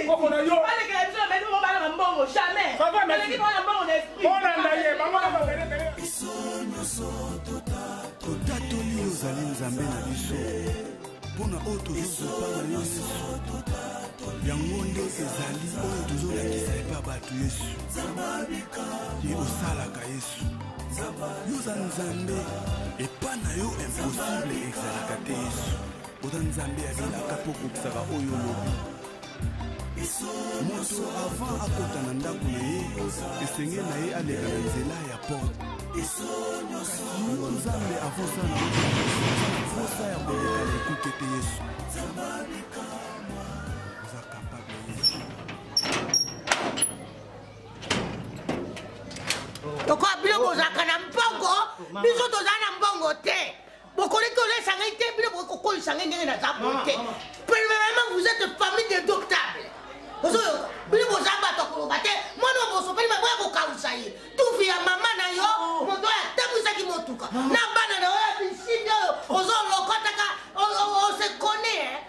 Balekela biso na bino bana mbongo jamais baleki bango na mbongo na esprit. Olanda ye bango na bazali ebele. Biso nyonso totatoli ozali nzambe na biso mpona oyo tozozwa na yo Yesu yango nde ezali oyo tozolakisa epa bato Yesu ye osalaka Yesu yo oza nzambe epa na yo impossible ezalaka te Yesu oza nzambe ya bilaka mpo okokisaka oyo olobi moto avant akota na ndako na ye esengeli na ye aleka na nzela ya porte kasi yo nzambe avant osala na posa ya koleka na ekuke te Yesu oza capable Yesu. Lokola bino bozalaka na mbongo biso tozala na mbongo te bokoki kolesa ngai te bino bokoki kokolisa ngai ndenge naza boye te. Premièrement, vous êtes famille de doctable ozoyoka bino boza bato ya koloba te mwana oyo bosopeli maboya kokawusa ye tufi ya mama na yo moto oyo atambwisaki motuka na bana na yo ya bisimbi oyo ozolokotaka on se connaît hein?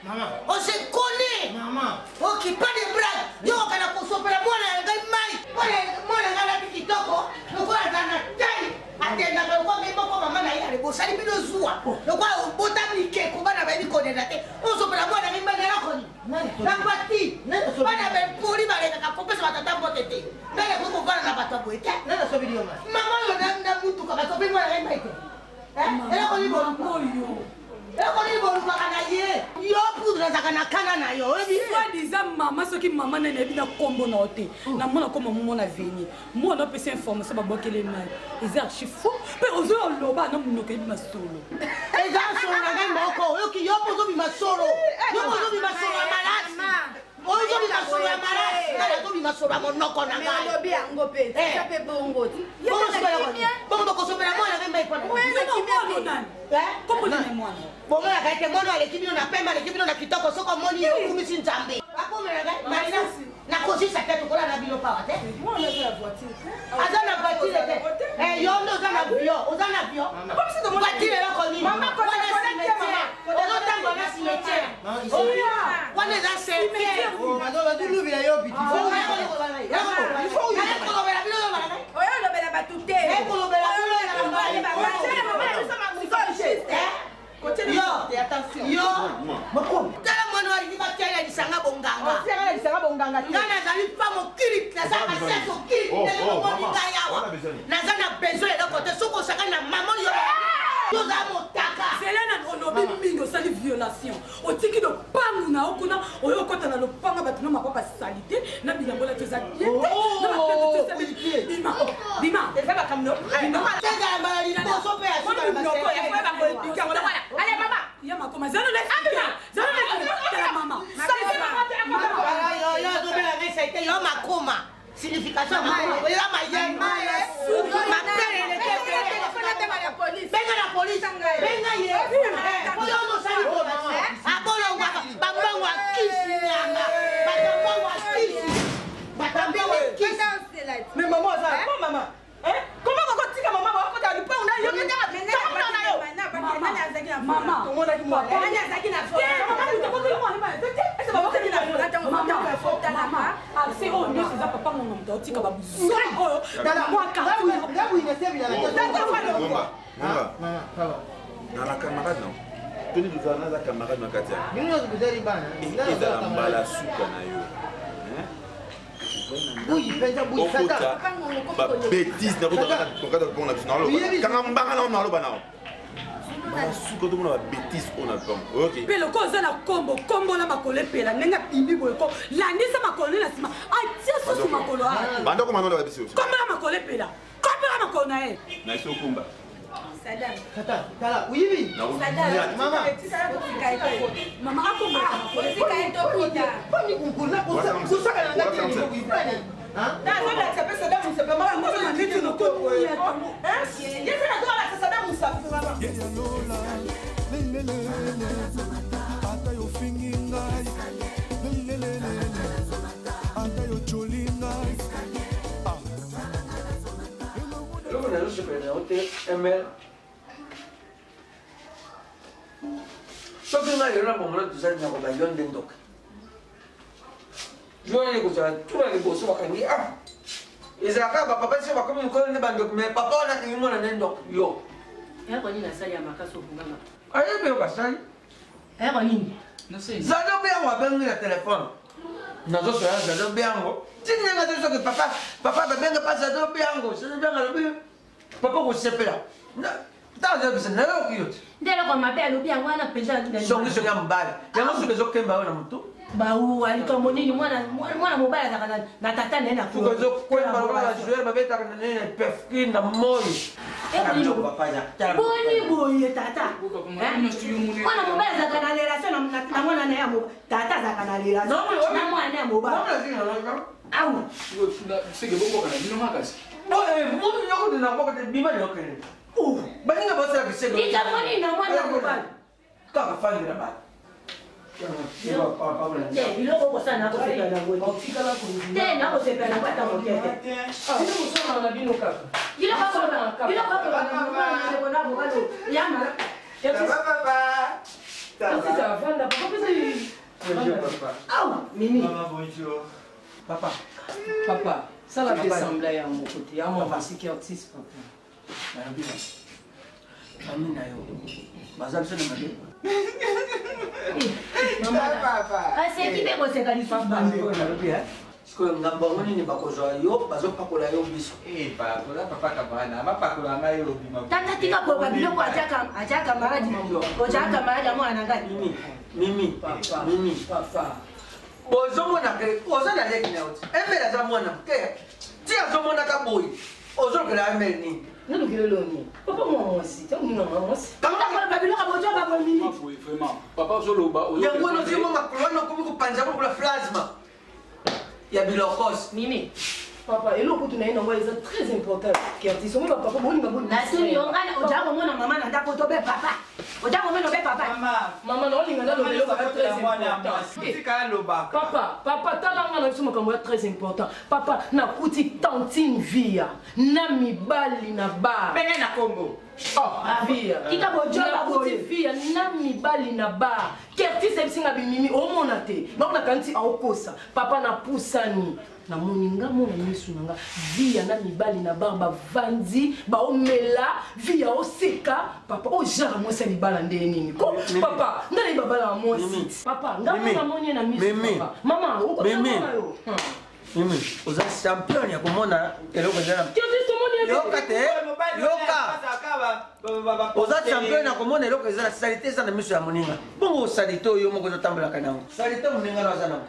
On se connaît ok pas de blague yo okana kosopela mwana ya ngai mai mwana ngai alati kitoko lokola aza na tai atendaka lokola ngai moko mama na ye ale bosali bino zuwa lokola obota mikeko bana bayebi konenda te osopela mwana ngai mai nalakoni napati bana bempoli balekaka kopesa batata mbote te ngai nakoki kovanda na bato ya boye te mama oyo na mutuka basopeli mwana ngai mai te eloko nini? Oyo. Eloko nini bolukaka na ye? Yo poudre nazalaka na kana na yo, oyebi? Soi-disant mama soki mama nani nayebi na kombo na yo te. Namona koma mona veni. Mwana opesa information babwakeli mai. Eza archi faux. Mpe ozo oloba na monoko yebi masolo. Eza solo na ngai moko, oyoki yo mpo ozobima solo. Yo mpo ozobima solo ya malasi. Ozobima solo ya malasi, ngai nazobima solo ya monoko na ngai. Olobi yango mpe, eza mpe bongo. Bongo bokosopela mwana ngai mai mpona. Bomonaka ete mwana aleki bino na pembe, aleki bino na kitoko, soki omoni ye okumisi Nzambe. Bakomelaka Marina, nakosisa te, tokola na bino pawa te. Aza na voiture te. Eh, yo nde oza na vio, oza na vio. Voiture eloko nini? Wana cimetière. Ozotambola na cimetière. Wana eza cimetière. Bazolubela yo biti. Nayekolobela bino oyo olobela bato te. Nayekolobela bino. Yo tala mwana alingi batia ya lisanga bonganga. Nga nazali pa mokili, nazalaka sese okili ndenge bomoni ngai awa. Naza na besoin eloko te. Soki osaka na mama yo, yo oza motaka. Zela na olobi mingi, osali violation, otiki lopangu na yo kuna, oyo okota na lopanga bato na mapapa salite na bilambo lati eza bien te na bapeto te. Bima, bima, eza makambo. Ezala mbala liboso mpe ya suka na basele. Ale mama ya makoma zalo na zalo na tala mama. Yo azobela ngai saite yo makoma signification eza mayele mapele. Benga na polise, benga ye oyo mosali abolongwaka bambongo ya kisi nyama, batambongo ya kisi, batambongo ya kisi. Mais mama oza po mama, comment kokotika mama bakota lupango na yo? Na yo mama tomonaki mwana. Ase oyo nyonso eza papa mongo, moto aotika babuzoba oyo Nala camarade na toni, tozala naza camarade na kati ya Bino nyonso bozali bana. Ezala mbala suka na yo. Buyi mpenza, buyi. Okota babétise nakotaka lopango na biso, naloba kanga mbanga nao, naloba nao mbala suka tomona babétise oyo na lopango, oyoki? Mpe loko oza na kombo kombo na makolo epela ndenge abimi boye, ko landisa makolo nde na nsima atia susu makolo a Bandako manola biso. Kombo na makolo epela, kombo na makolo na ye. Na biso okumba. Tata, tala, oyibi. Mama. Mama akombolaka makolo. Kosaka na ngai te. Nazolakisa mpe Sadam Musapi, mama ye mpe nazolakisa Sadam Musapi, mama. Ata yofingi ngai lelelelele, ata yocoli ngai. Eloko nazosepela na yango te, ml soki ngai lelo na bomona tozali na koba yo nde ndoka yo nani kozala tuna liboso bakangi a ezalaka bapapa so bakomi mokolo nde bandoki, mais papa wana akangi mwana nde ndoki yo. Eloko nini asali ya makasi okungama? Ayebi yo basali. Eloko nini? Zado biango abengi na telefone, nazosoya zado biango tini ndenge azo soki papa, papa babenga pa zado biango, zado biango alobi papa kosepela ntango azobisa nayoki yo te. Nde eloko mabe alobi yango wana mpenza? Songi songi ya mobali yango soki ezokemba yo na motu. Bauwa likambo nini? Mwana mwana mobali azalaka na tata na ye na soki ezokwemba lokola bajoueur babetaka na nini, pefki na moi. Boni boye tata, mwana mobali azalaka na relation na mwana na ye ya mobali, tata azalaka na relation na mwana ya mobali awa. Seke bokoka na bino makasi. Mutu yoko na mboka te, bima yokende baninga basala biseko. Likambo nini na mwana mobali? Kaka fandela bato. Te, biloko okosala nakosepela nango te, nakosepela nango ata moke te. Na bino kaka. Biloko akoloba na mobali yamala. Vanda papa, pesa. Bonjour papa. Aw mimi. Maman, bonjour. Papa. Papa, sala Papa. mpe sembla ya moko te ya mwa siki artiste papa. Nalobi na famille na yo baza biso na mabe. Aseki mpe koseka lisusu. Nalobi. Sikoyo ngambo yango nini bakozwa yo bazopakola yo biso eh, oza papa camarade bapakola ngai yo obima tata tika koyeba biloko atia camarade ozala camarade ya mwana na ngai mimi mimi bozomona ke oza na leki na yo ti emele aza mwana moke ti azomonaka boye ozolukela emele nini nalukela eloni papa mwa mwasi ntango nini mwa mwasi koyeba biloko bozwa baboye mimi papa ozoloba yango wana ozwi mwa makolo wana okomi kopanza lokola plasma ya bilokos mimi papa eloko kutu na ye nango eza très important kertis omoi bapapa bolinga natuni yo ngai oja komona mama na ndako to be papa oja komona be papa mama naolinga naloba eloko ya très important papa papa tala nga na biso makambo ya très important papa nakuti tantine via na mibali na bar benge na kombo Oh, via tika bojoba nakuti via na mibali na bar kertis ayebisi nga bimimi omona te bango nakanisi aokosa papa napusani namoni nga mona misu na nga via na mibali na bar bavandi baomela via oseka papa oyo genre mwasi ya libala nde nini ko papa nga nayebi babala ya mwasi papa nga mona moni ye na misu papa mama okotana yo Mimi, oza champion ya komona eloko eza na yoka te yoka oza champion ya komona eloko eza na salite eza na miso ya moninga bongo salite oyo moko ozotambolaka nango salite moninga no aza nango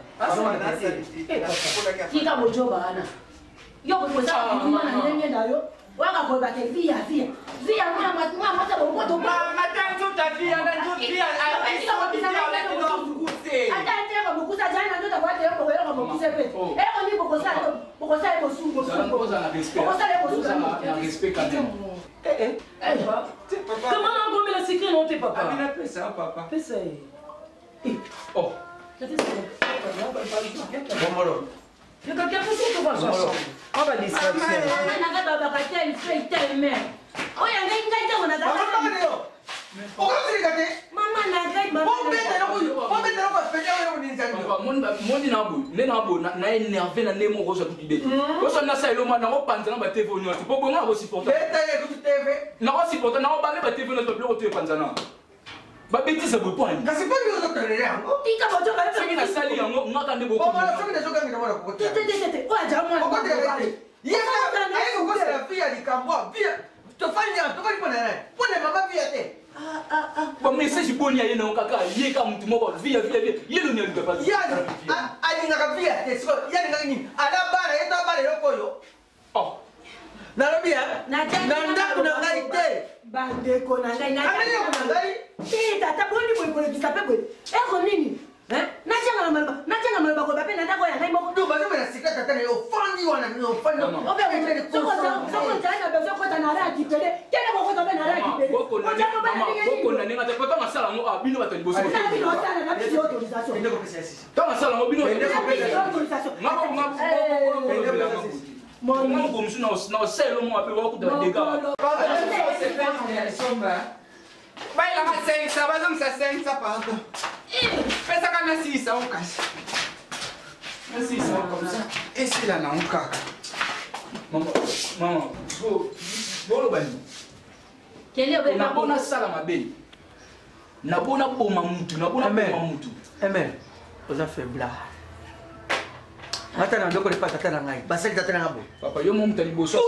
tika bojoba wana yo kokozala biluma na ndenge na yo waka koyeba ke via via via mwana mwana mwasi bokoto ata nteko mokusa azali na nzoto akoyaka yo bokoyoka mokuse mpe eloko nini bokosala bokosala ye bosusu bokosala ye bosusu Comment on gomme la secret non te papa Pesa papa. Pesa ye. Oh. Bombolo. On va distraction. oyo ngai ngai ntango okosilika te mama na ngai moni na boye nde na boye na énerve na ndenge moko ozwa kutu idée oso nasala eloma nakopanza na batv nyonso po bongo nakosupporte nakosupporte nakobanga batv nyonso babiloko to epanzana babetisa boye po ani kasi mpo yo ozotolela yango tika bojoba soki nasali yango ngaka nde bokomona soki nazokangela mwana kokotetetete oyo aja mwana ye aye kokosela vi ya likambo vi tofandi awa tofandi mpo na nani mpo na mama vi ya te bamessage boni aye nango kaka ye ka motu moko via via via ye loni aluka ye alingaka vi ya te sikoyo ye alingaki nini alabala ye to abala eloko oyo nalobi ya na ndako na ngai te bandeko na ngai na ngai te tata boni boye kolekisa mpe boye eko nini natianga na maloba natianga maloba koyeba mpe na ndako ya ngai moko bazomela sika tata na yo ofandi wana ofandi soki ozali na besoin kota na ra kipele kende kokota mpe na ra kipele bokonda ndenge ata ntango asala yango ah, bino bato ya liboso osala na biso autorisation ntango asala yango bino mosusu na osala elongo mabe wakuta badega bayelaka 500 bazongisa 500 pardon pesaka na 600 okasi na 600 comme ça esila nango kaka mama boloba nini nabona sala mabe nabona boma mutu nabona boma mutu amen oza faiblard ata na ndoko lepa tata na ngai basali tata na ngai boye papa yo mo moto ya liboso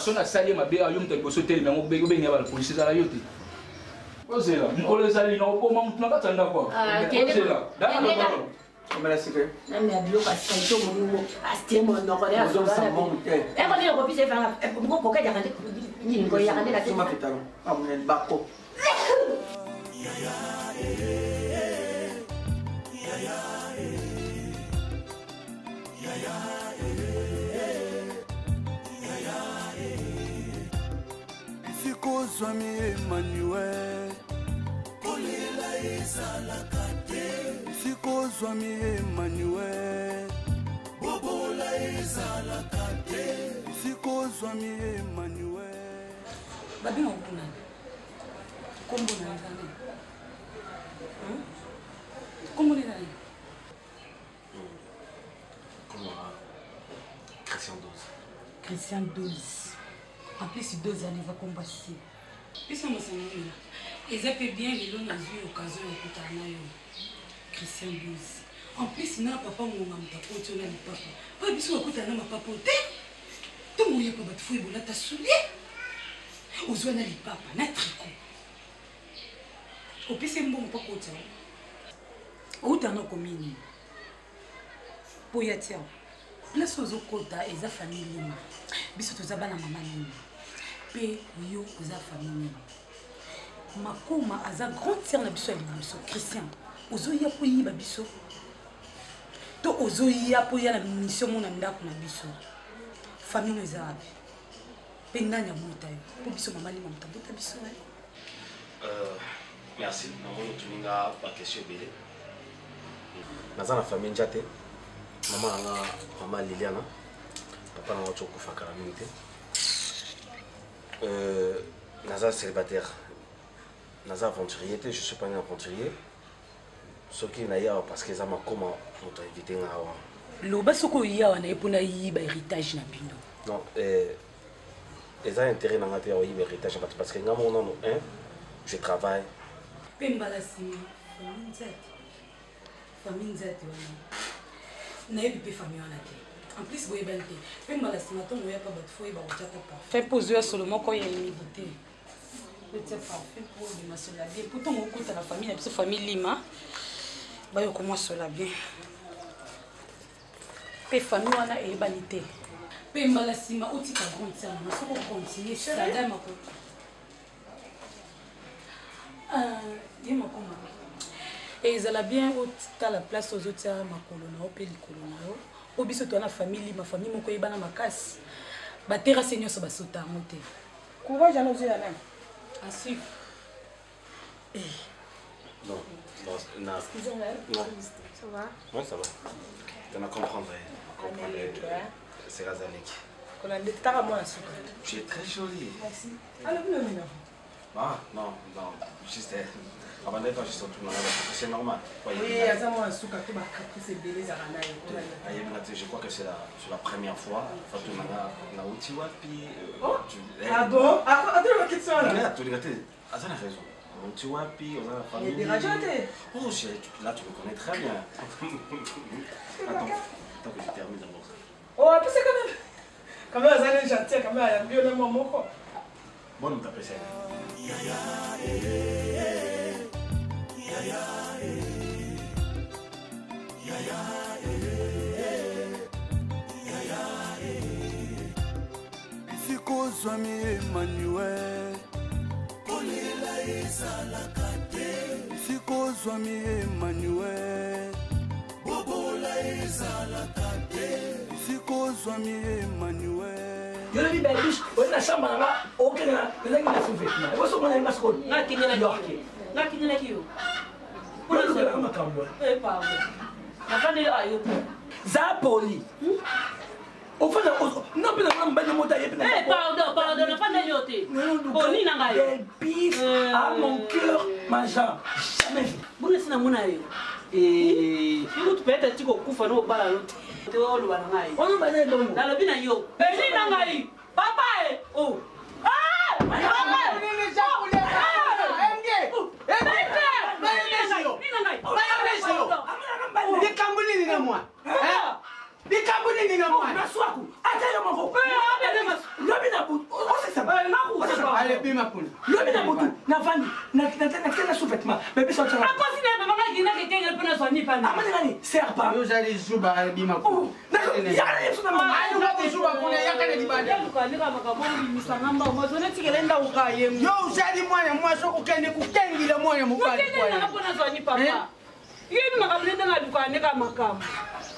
so nasali ye mabe yo moto ya liboso telemi yango obengi ya balapolisi ezala yo te ozela mokolo ezali na oboma motu na kati ya ndako ozela omela sikre nani ya biloko asalite omoni astie monoko eko nini okopisa efanga kokejaka nde nini koyaka nde na pitalo amunene bako esika ozwami emmanuel kolela ezalaka te esika ozwami emmanuel bobola ezalaka te esika ozwami emmanuel babengaka kuna nkombo na eza nani nkombo na eza nani Christian 12. Christian 12. En plus, 12 années va combattre. Pesa masanga omela. Eza mpe bien lelo nazwi occasion ya kutana na yo. Christian 12. En plus na papa ngonga moto akoti yo na lipapa oyo biso bakutana na mapapa te. Ntongo oyepa bato fo ebolata soulier, ozwa na lipapa na tricot, opesi mbongo mpo akota yo, outa na okomi nini mpo ya tia place ozokota. Eza famille Lima, biso toza bana mama Lima, mpe yo oza famille nini? Makoma aza grande sœur na biso ya liboso. Christian, ozoya mpo yiba biso to ozoya mpo ya na mission mo na ndako na biso? Famille no eza wapi mpe nani abota yo? Mpo biso mama Lima moto abota biso. Merci. Namoni otuni nga baquestion ebele. Naza na famille nja te. Mama na nga, mama Liliana, papa na nga oti okufa kala mingi te. Naza célibataire, naza aventurier te, je suis pas un aventurier. Soki naye awa, parce que eza Makoma moto ainvite nga awa. Loba soki oyi awa na ye mpona yiba héritage na bino. Non, eza intérêt na nga te ya koyiba héritage ya bato, parce que nga moko nano un je travaille. Mpe mbala nsima, famille Nzate, famille Nzate wana nayebi mpe famille wana te. En plus boyebani te. Mpe mbala nsima, ntongo oyaka bato fo oyeba kotia ta parfum, mpo ozoya solo moko ya humidité. Otia parfum mpo obima sola bien, mpo ntongo okota na famille na biso, famille Lima, bayoka mwa sola bien. Mpe famille wana eyebani te. Mpe mbala nsima otika grande sœur nanga, soki ocontinue, Sadam ako ye makoma. Ezala bien otala place ozotia makolo na yo mpe likolo na yo, mpo biso toza na famille Lima, famille moko eyebana makasi. Baterase nyonso basota yango te. Courage ana ozoya nani? À suivre. Non, non, non. Excusez-moi. Non. Ça va? Ouais, ça va. T'en as comprendre, hein. Comprendre. C'est Razalik. Kolanda taka mwana suka. Tu es très jolie. Merci. Alobi no nini? Ah, non, non. Juste, avant d'être juste tout le monde, c'est normal. Oui, aza mwana suka to bacaprice ebele ezalaka na ye. Je crois que c'est la première fois. Fatou nanga nauti wapi? Oh? Ah bon? Atuna bakitisi wana? Tolinga te, aza na raison. Nauti wapi, oza na famille. Dérange te. Oh, chérie, là tu me connais très bien. Attends, attends que je termine d'abord. Oh, apesa quand même. Quand même aza ne gentil, quand même ayambi yo na mwa moko. Bonne moto apesa ye. Esika ozwami Emmanuel, kolela ezalaka te. Esika ozwami Emmanuel, bobola ezalaka te. Esika ozwami Emmanuel. Yo lobi belbiche oye na chambre na nga, okende ezangi na sous-vêtement, ekosomona ye nga sikoyo. Nakingelaki yo. Olukelaka makambo. Pardon, nafandeli ayo. Za poli, ofanda nga mpe na mobali moko ayebi. Pardon, pardon, nafandeli yo te. Oni na ngai. Belbif à mon cœur, ma Jean, jamais vu. Bona si namona yo ikutu peut-être ti kokufa no obala yo te, oloba na ngai. Oloba na ebongo. Nalobi na yo eli na ngai papa e o. Likambo nini na mwana? Likambo nini na mwana? Maswaku ata yo moko lobi na butu. Alebima kuna. Lobi na butu navandi nakenda na sous-vêtement, mais biso akosi na baba ngaki kengele mpo nazwa nipana. Amani nani serpa. Yo ozali zuba, alebima kuna. Yaka na yesu na mama. Zuba kuna, yaka na libanda. Yo ozali mwana mwasi, okokende kokengela mwana mobali. Mpo nazwa ni papa yebi makambo nde ndenge aluka ndeka makambo.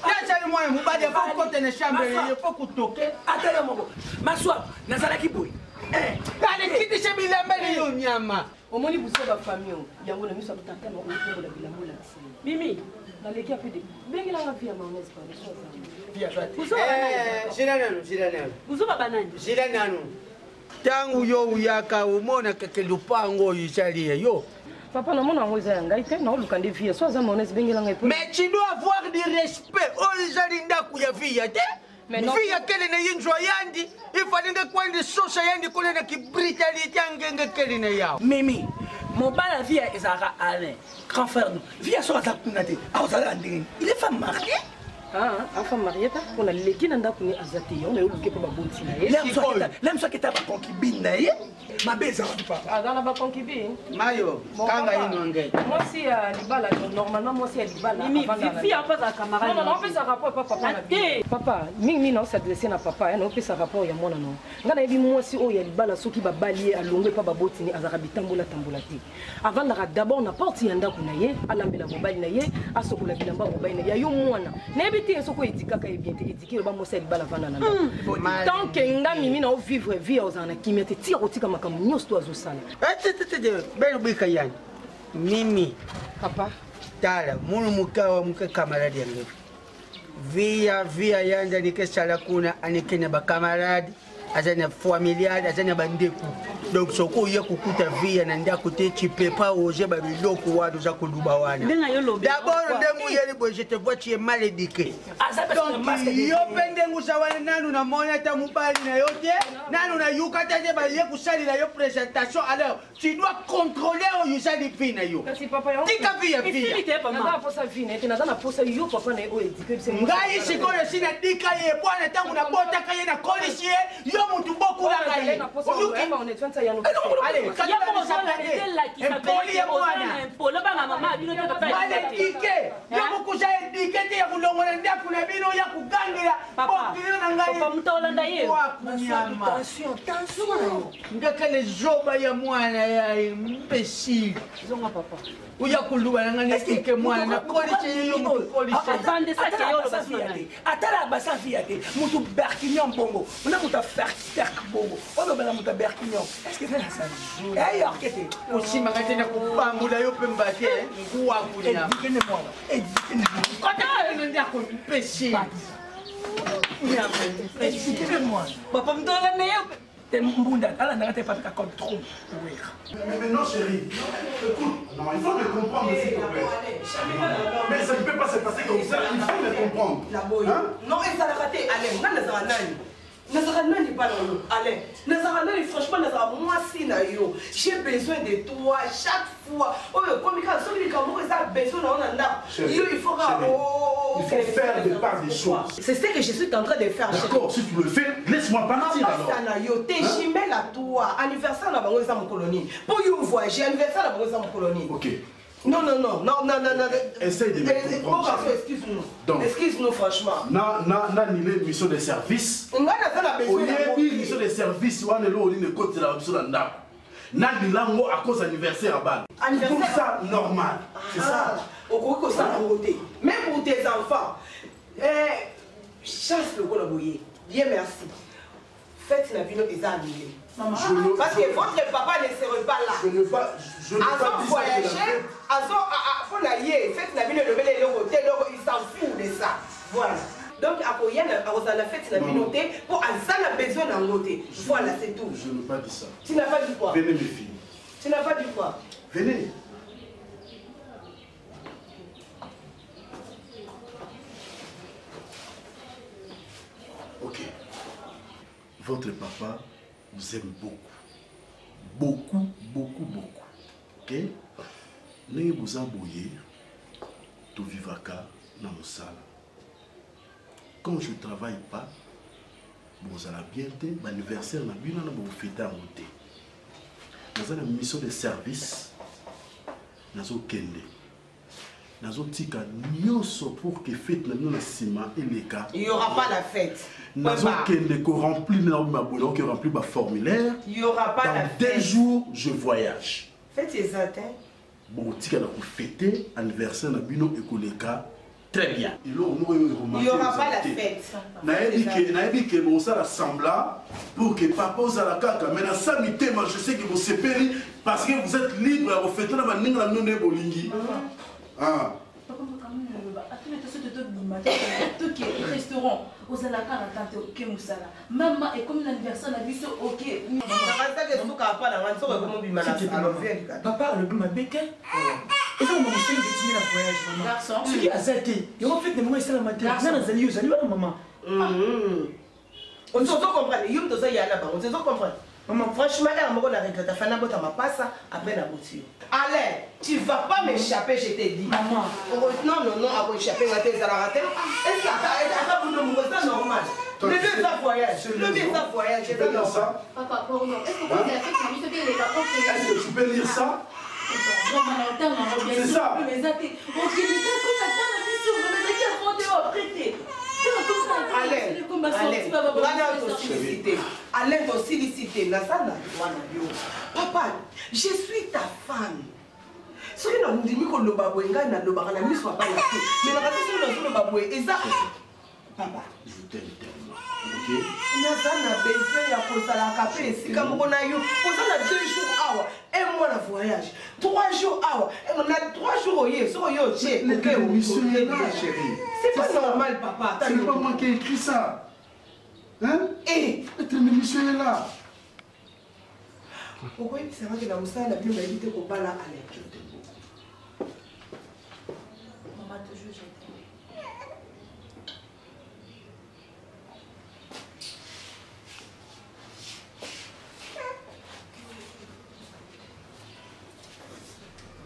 Yazali mwana mobali, afo kokota na chambre, ye fo kutoke. Ata yo moko maswa nazalaki boye. Alekitisa bilamba na yo nyama. Omoni buso bafamille oyo yango na miso ya tata na otombola bilamba olakisa ye. Mimi naleki ape de bengelanga vi ya mayonnaise, pardon. Zila nanu, zila nanu. Buzoba banani? Zila nanu. Ntango yo uyaka, omonaka ke lupango oyo ezali ya yo. Papa, namona yango eza ya ngai te, naoluka nde vie so aza mayonnaise, bengela ngai. Mais tu dois avoir du respect. Oyo ezali ndako ya viya te. Viya kele na yinzwa yandi ifalinge kwandi sosa yandi kule na kibritalité angenge kele na yawo. Mimi. Mobali ya vie ezalaka Alain, grand frère no. Vie soki aza kuna te, akozalaka ndenge nini? Il est femme mariée. Ah, femme mariée ta mpona leki na ndako ne aza te yango naye oluke mpo baboti na ye. Lem soki ata baconcubine na ye mabe eza wapi papa? Aza na baconcubine. Mayo, kanga ino ngai. Mwasi ya libala normalement mwasi ya libala Mimi, fi apesa camarade. Non non, opesa rapport pa papa na te. Papa, mingi mingi na s'adresser na papa, na opesa rapport ya mwana no. Nga nayebi mwasi oyo ya libala soki babali ye alongwe pa baboti ne azalaka bitambola tambola te. Avandaka d'abord na porte ya ndako na ye, alambela mobali na ye, asokola bilamba mobali na ye. Ya yo mwana, nayebi te soki oedikaka ye bien te, edike loba mwasi ya libala avanda na ndako. Tant que nga mimi na ovivre vie ya ozala na kimia te, tika kotika makambo nyonso to azosala. Belobika yani. Mimi. Papa. Tala, munu mukawa muke camarade yango. Via via yanja nikesala kuna anikene ba camarade aza na familial aza na bandeko donc soki oye kokuta via na ndako te tu peux pas oser babiloko wana oza koluba wana d'abord ndenge oyeli boye je te vois tu es mal éduqué donc yo mpe ndenge oza wana nanu namoni ata mobali na yo te nanu nayuka te te baye kosalela yo présentation alors tu dois contrôler oyo osali vie na yo tika vie ya vie ngai sikoyo esi nadika ye bwana ntango nabotaka ye nakolisi ye yo motu bokulaka ye empoli ya mwana maledike yo kokuza edike te ya kolongola ndako na bino ya kogangela bokilo na ngai wakunyama Ngakale zoba ya mwana ya imbécile. Zonga papa. Oya koluba na ngai netike mwana nakolisi ye yo moto kolisa. Atala basa fia te moto berquignon bongo ona moto aferk bongo olobela moto ya berquignon est ce que eza na sani eyorke te osimaka te na kopambola yo mpe mbate nguwakunya edikene mwana edikene kota ndako imbécile. Edikene mwana papa moto olanda ye te mbunda alandaka te papika comme trop wera. Mais, mais non chérie, écoute, non, il faut me comprendre s'il te plaît. Mais ça ne peut pas se passer comme ça, il faut me comprendre. Hein? Non, ezalaka te Alain, nga nazala nani? Nazala nani bana oyo Alain? Nazala nani franchement nazala mwasi na yo. J'ai besoin de toi chaque fois. Oyo ekomi kaka soki likambo moko eza besoin na yo na ndako. Yo il faut kaka Il faut faire des parts des choses. C'est ce que je suis en train de faire. D'accord, si tu le fais, laisse-moi partir alors. Mapasa na yo, tes jumelles à toi, anniversaire na bango eza mokolo nini? Po yo voyager, anniversaire na bango eza mokolo nini? Ok. Non, non, non, non, non, non, non. Essaye de me comprendre. Bon garçon, excuse-nous. Donc, Excuse-nous, franchement. Na, na, na, nile mission de service. Nga naza na besoin na Oyebi mission de service wana eloko nini ekotela biso na ndako. Nalela yango à cause anniversaire ya bana. Anniversaire. Tout ça normal. C'est ça. okoki kosala yango te même pour tes enfants eh, chance lokola boye bien merci fête na bino eza annulé parce que votre papa ne serait pas là Je ne pas, je ne pas azo dit ça que la voyager fête- azo mpo na ye fête na bino elobeli eloko te eloko il s'en fout de ça voilà donc akoya akozala na fête na bino te mpo aza na besoin na yango te voilà c'est tout Je n'ai pas dit ça. tu n'as pas dit quoi Venez mes filles. tu n'as pas dit quoi Venez. Ok. Votre papa vous aime beaucoup. Beaucoup, beaucoup, beaucoup. Ok? Ndenge boza boye, tovivaka na mosala. Quand je travaille pas, bozala bien te, anniversaire na bino na bofete yango te. Naza na mission de service, nazokende. Nazotika nyonso pour que fête na bino na nsima eleka. il y aura pas la fête nazokende koremplir na mabola oke remplir baformulaire il y aura pas la dans deux jours je voyage fête eza te bokotika na kofete anniversaire na bino ekoleka très bien eloko moko oyo il y aura pas la fête nayebi ke bosala semblant pour que papa ozala kaka mais na sa mitema je sais que bosepeli parce que vous êtes libre ya kofete na baninga na bino nde bolingi. Ah. Papa makambo naloba atuna te soki tobima toke restaurant ozalaka na tante oke mosala mama ekomi na anniversaire na biso oke. Nakasaki esuka apa na ngai soki ekomobima na salon. Papa alobi mabe te, eza mama mosengi etindi na voyage mama soki aza te yango fete na bango esalama te nga nazali yo ozali wana mama. Ozo comprendre yo moto oza ya na bango ozo comprendre. Maman, franchement, là, moko na regrette, fana bota mapasa après na boti yo. Alain, tu vas pas m'échapper, je t'ai dit. Maman. Non, non, non, ako échapper nga te ezalaka te. Est-ce que ata buno mongo eza normal? Le lieu eza voyage. Le lieu eza voyage, eza normal. Papa, pardon. Est-ce que vous avez fait que biso te eleka Est-ce que tu peux lire ça? C'est ça. Alain, tosilisi te naza na droit na yo papa je suis ta femme soki nandimi koloba boye ngai nalobaka na miso ya bana te mais nakati soki nazoloba boye eza papa Je t'aime tellement. Ok? Naza na besoin ya kozalaka mpe esika moko na yo. Oza na 2 jours awa, un mois na voyage, 3 jours awa, na 3 jours oye, soki oye otie, Mais oke le monsieur est là, chérie. C'est pas normal, papa. C'est pas moi qui ai écrit ça. Hein? Eh! Le monsieur est là. Okoyebisa nga ke na mosala na bino bayebi te kobala Alain. Maman, toujours je t'aime.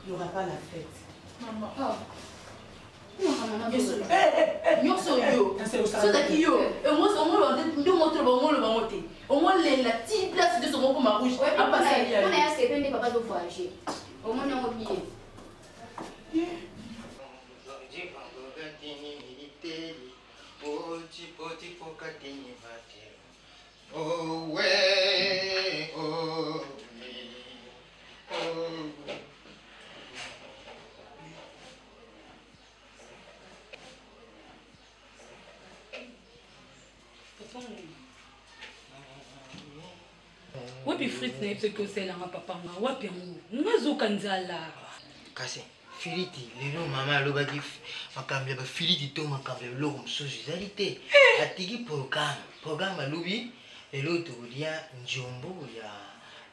Il n'y aura pas la fête. Maman, oh. Nyonso yo sozaki yo nde omotoloba omoloba ngo te omolela ti place nyonso mokoma rouge apasali ya sepe nde papa azovoyage omoni yango bien. Wapi frite na ye soki osalelanga papa nga wapi yango nazoka nzala. Kasi filiti lelo mama alobaki makambo ya bafiliti to makambo ya biloko mosusu ezali te. Atiki programme programme alobi lelo tokolia nzombo ya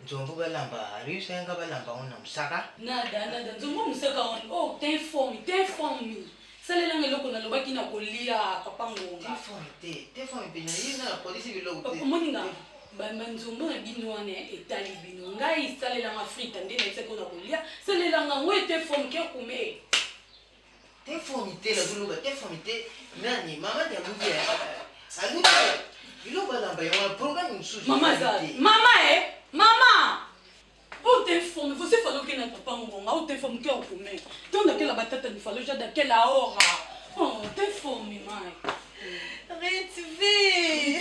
nzombo balamba alobisanga balamba yango na mosaka. Nada nada nzombo mosaka wana oh t'informe t'informe salelanga eloko nalobaki na kolia papa ngonga. Te teforme pena ye nga na polisi biloko te. Omoni nga banzombo na bino wana etali bino ngai salelanga frite nde nayebisaki oyo na kolia salelanga ngo ete forme ke kume. Te forme te nazoloba te forme te nani mama te alobi alobi biloko balamba yango wana programme mosusu. Mama ezali za te. mama e mama oyo te forme você falou que na papa ngonga oyo te forme ke okume to ndakela batata ni falou já daquela hora oh te forme mai. Retv.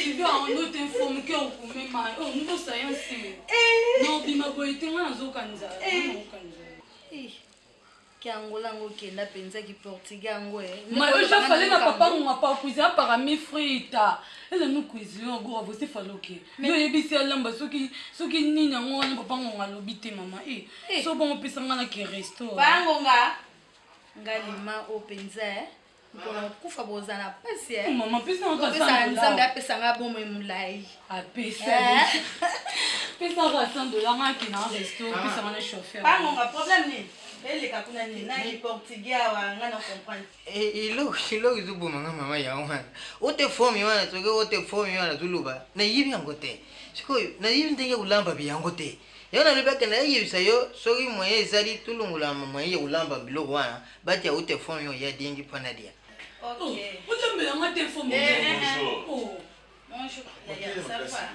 Tu vas en autre informe que okume mai. Oh nouveau science. Non bima boye te nga nazoka nzala. Nazoka nzala. Ke angola yango okenda mpenza ki portugais yango e. Mas eu já falei na papa ngonga pa cuisine para mi frita. Ela não cuisine agora você falou que. Yo yebisi alamba soki soki nini yango wana papa ngonga alobi te mama. Eh, so bongo pesa nga na ke resto. Bangonga nga lima oyo mpenza e mpona kokufa bozala na mpasi e. Oh, mama, pesa nga Opesa 100 nzambe apesa nga bomoi molai. Apesa. Pesa nga $100 nga ke na resto, pesa nga na chauffeur. Bangonga problème nini eleka kuna nini na ki portugais awa nga na comprendre. Eloko eloko ezoboma nga mama yango wana ote forme wana soki ote forme wana azoloba nayebi yango te sikoyo nayebi ndenge kolamba biyango te yango nalobi akende ayebisa yo soki moyen ezali tolongola moyen ya kolamba biloko wana batia ote forme oyo ya dingi mpo nalia. Olambela nga te fo. Bonjour. Bonjour, Yaya, ça va?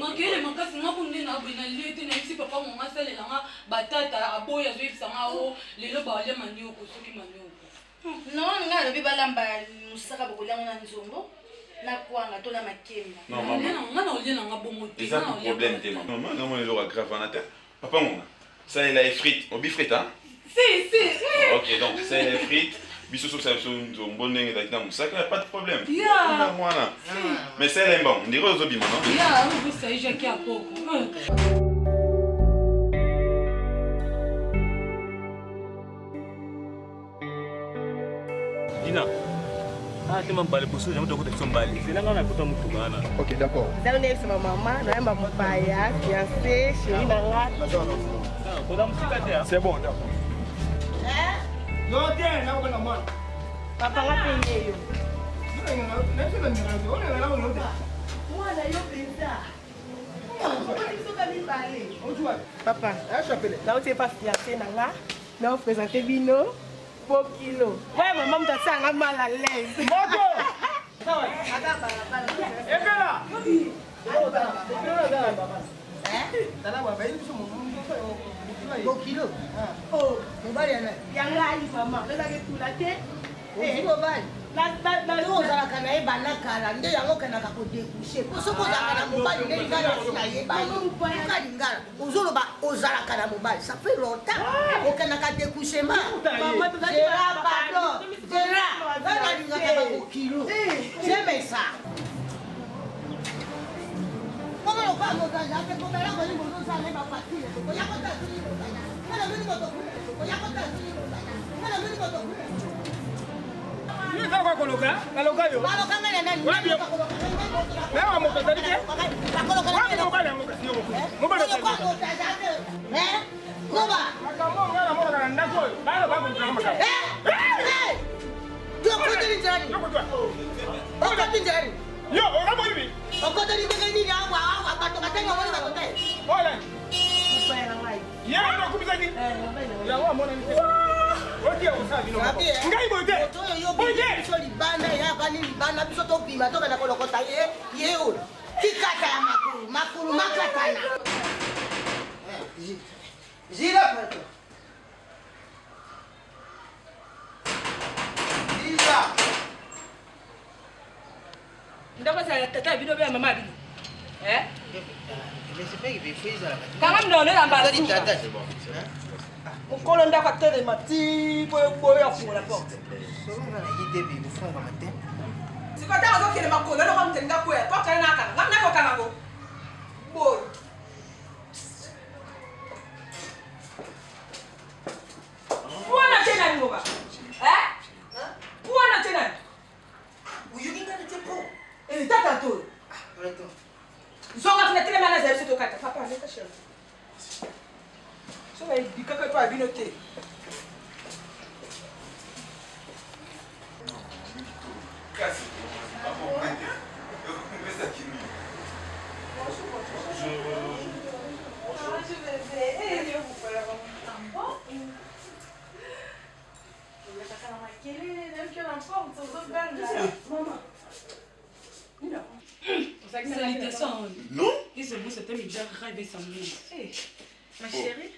Makele makasi nga kunde na boye nalie te nayebisi papa monga asalela nga batata aboyi azoyebisa nga o lelo balia manioko soki manioko. Non, nga alobi balamba mosaka bokolia ngo na nzombo na kwanga to na makemba. Non, maman. Nga na olia nanga bongo te. Eza tout problème te mama. Maman nga eloko ya grave wana te. Papa ngonga. Salela ye frite, obi frite hein? Si si. Ok, donc salela ye frite. Biso soki biso nzombo ndenge ezalaki na mosaka, y a pas de problème. Yeah. Na mwana. Mais salela ye mbongo, ndire ozobima non? Ya obusa ye jaki ya poko. Dina. Ah, tema mbale boso yango tokota biso mbale. Zela nga na kota mutuka wana. Ok, d'accord. Nzambe nayebisa bamama nayamba mopaya fiancé chéri na nga. Kota mosika te. C'est bon, d'accord. Yo te, nakobenga mwana. Papa nga mpe ye yo. Mwana Mwana yo mpenza. Papa, nauti epa fiancé na nga, naopresente bino bokilo. Ouais, mama moto atia nga mal à l'aise. Moto! Ebela! Bokilo. Oh, mobali ya nani? Ya ngai mama, nazalaki etula te. Ozwi mobali. Yo ozalaka na ye banda kala nde yango okendaka kodebouche po soki ozalaka na mobali nde lingala esi nayeba yoka lingala ozoloba ozalaka na mobali ça fait longtemps okendaka debouchement gera pardon gera nga nalingaka bakokilo j'aime ça. Bongo lokola moto azala te kobela koyi moto ozala ye bafatile koya kota azoli motana nga namoni moto koya kota azoli motana nga namoni moto. Yo eza lokola koloka, baloka yo. Baloka ngai na nani? Wapi yo? Nayo moto azali te? Wapi mobali yango kasi yo mokuti? Mobali azali te. Koba. Makambo ngai namonaka na ndako oyo, bana bakolukaka makambo. Yo okoteli nzela nini? Okoti nzela nini? Yo, oza moyibi? Okoteli ndenge nini awa awa bato batangi omoni bato te? Oyo ye wana okumisaki yango amonani te otiya kosala bino ngai boye te. Boye te biso libanda eyakani libanda biso tobima tokenda kolokota ye ye oyo kikata ya makulu makulu makatana zila preto zila. Ndako ezala tata ya bino be ya mama ya bino. Kanga mnono ya mbala mokolo ndako atelema ti boyo boyo afungola porte. Sikoyo ntango azokende makolo eloko moto elinga kwea porte wana nakanga nga nakokanga ngo boyo. Wana te nani ngoba? Wana te nani? Oyoki ngai te po Eh, tata to. Zonga tuna telema na zabiso tokata. Papa, leta chérie. Soka edikaka epa ya bino te. Kasi, opesaki nini? Bonjour bébé. Eh, yo Salutations. Non. Ma chérie.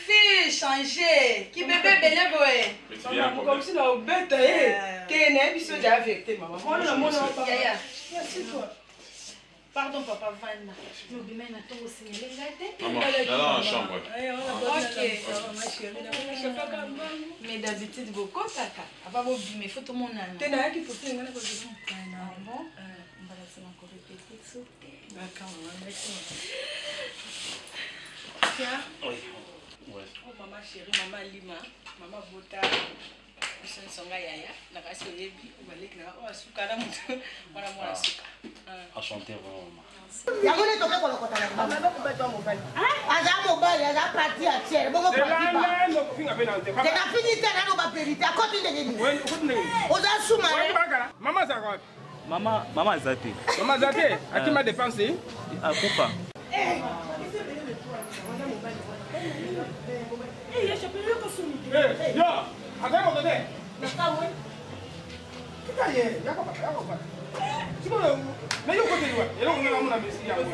Tu changer. Qui bébé belé boye. Comme si na obeta ye. Te na yebi so ja vérité mama. Mwana na mona papa. Yaya. Merci toi. Pardon papa Vanda. Mais obima na tongo signalé ngai te. Maman, nala na chambre. Ok. Mais d'habitude bokotaka ava bobima ifo tomonana. Te nayaki posi ngai na kozela. Ah bon? Mbala nsima korepete so te. D'accord maman, merci maman. Tiens. Oui. Ouais. Oh maman chérie, maman Lima, maman Bota. biso nyonso ngai yaya nakasi oyebi obaleki nanga oyo asuka na moto wana mwana suka. Enchanté vraiment maman. Yango nde toke kolokota na aza mobali aza parti ya tiere bongo te nafini te naloba verité akoti ndenge nini oza suma. Mama azalaka wapi? Mama, mama aza te. Mama aza te, akima dépense. Akufa. Yo, azali moto te. Kita ye, yakobata, yakobata. Sikoyo, na yo okoteli wapi? Eloko nga namona mesili yango.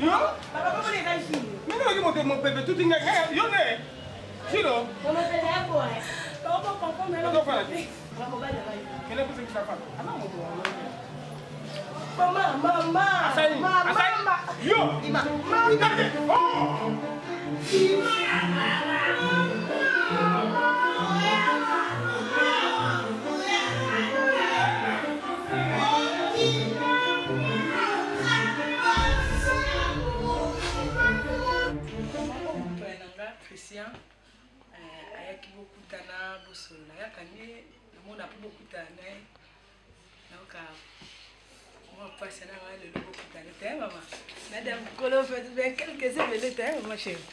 Yo? Mimi oki moto mopepe tuti ngai yo ne. Chilo. Ozofala te. Kende kusengisa fala. Aza moto wa. Mama, mama. Asali. Asali. Yo. Mama. Oh. Christian ayaki bokutana bosolola yaka nde namona mpo bokutana na ye nayoka mwa mpasi na ngai lelo bokutana te mama nada mokolo quelques ebele te mama chérie.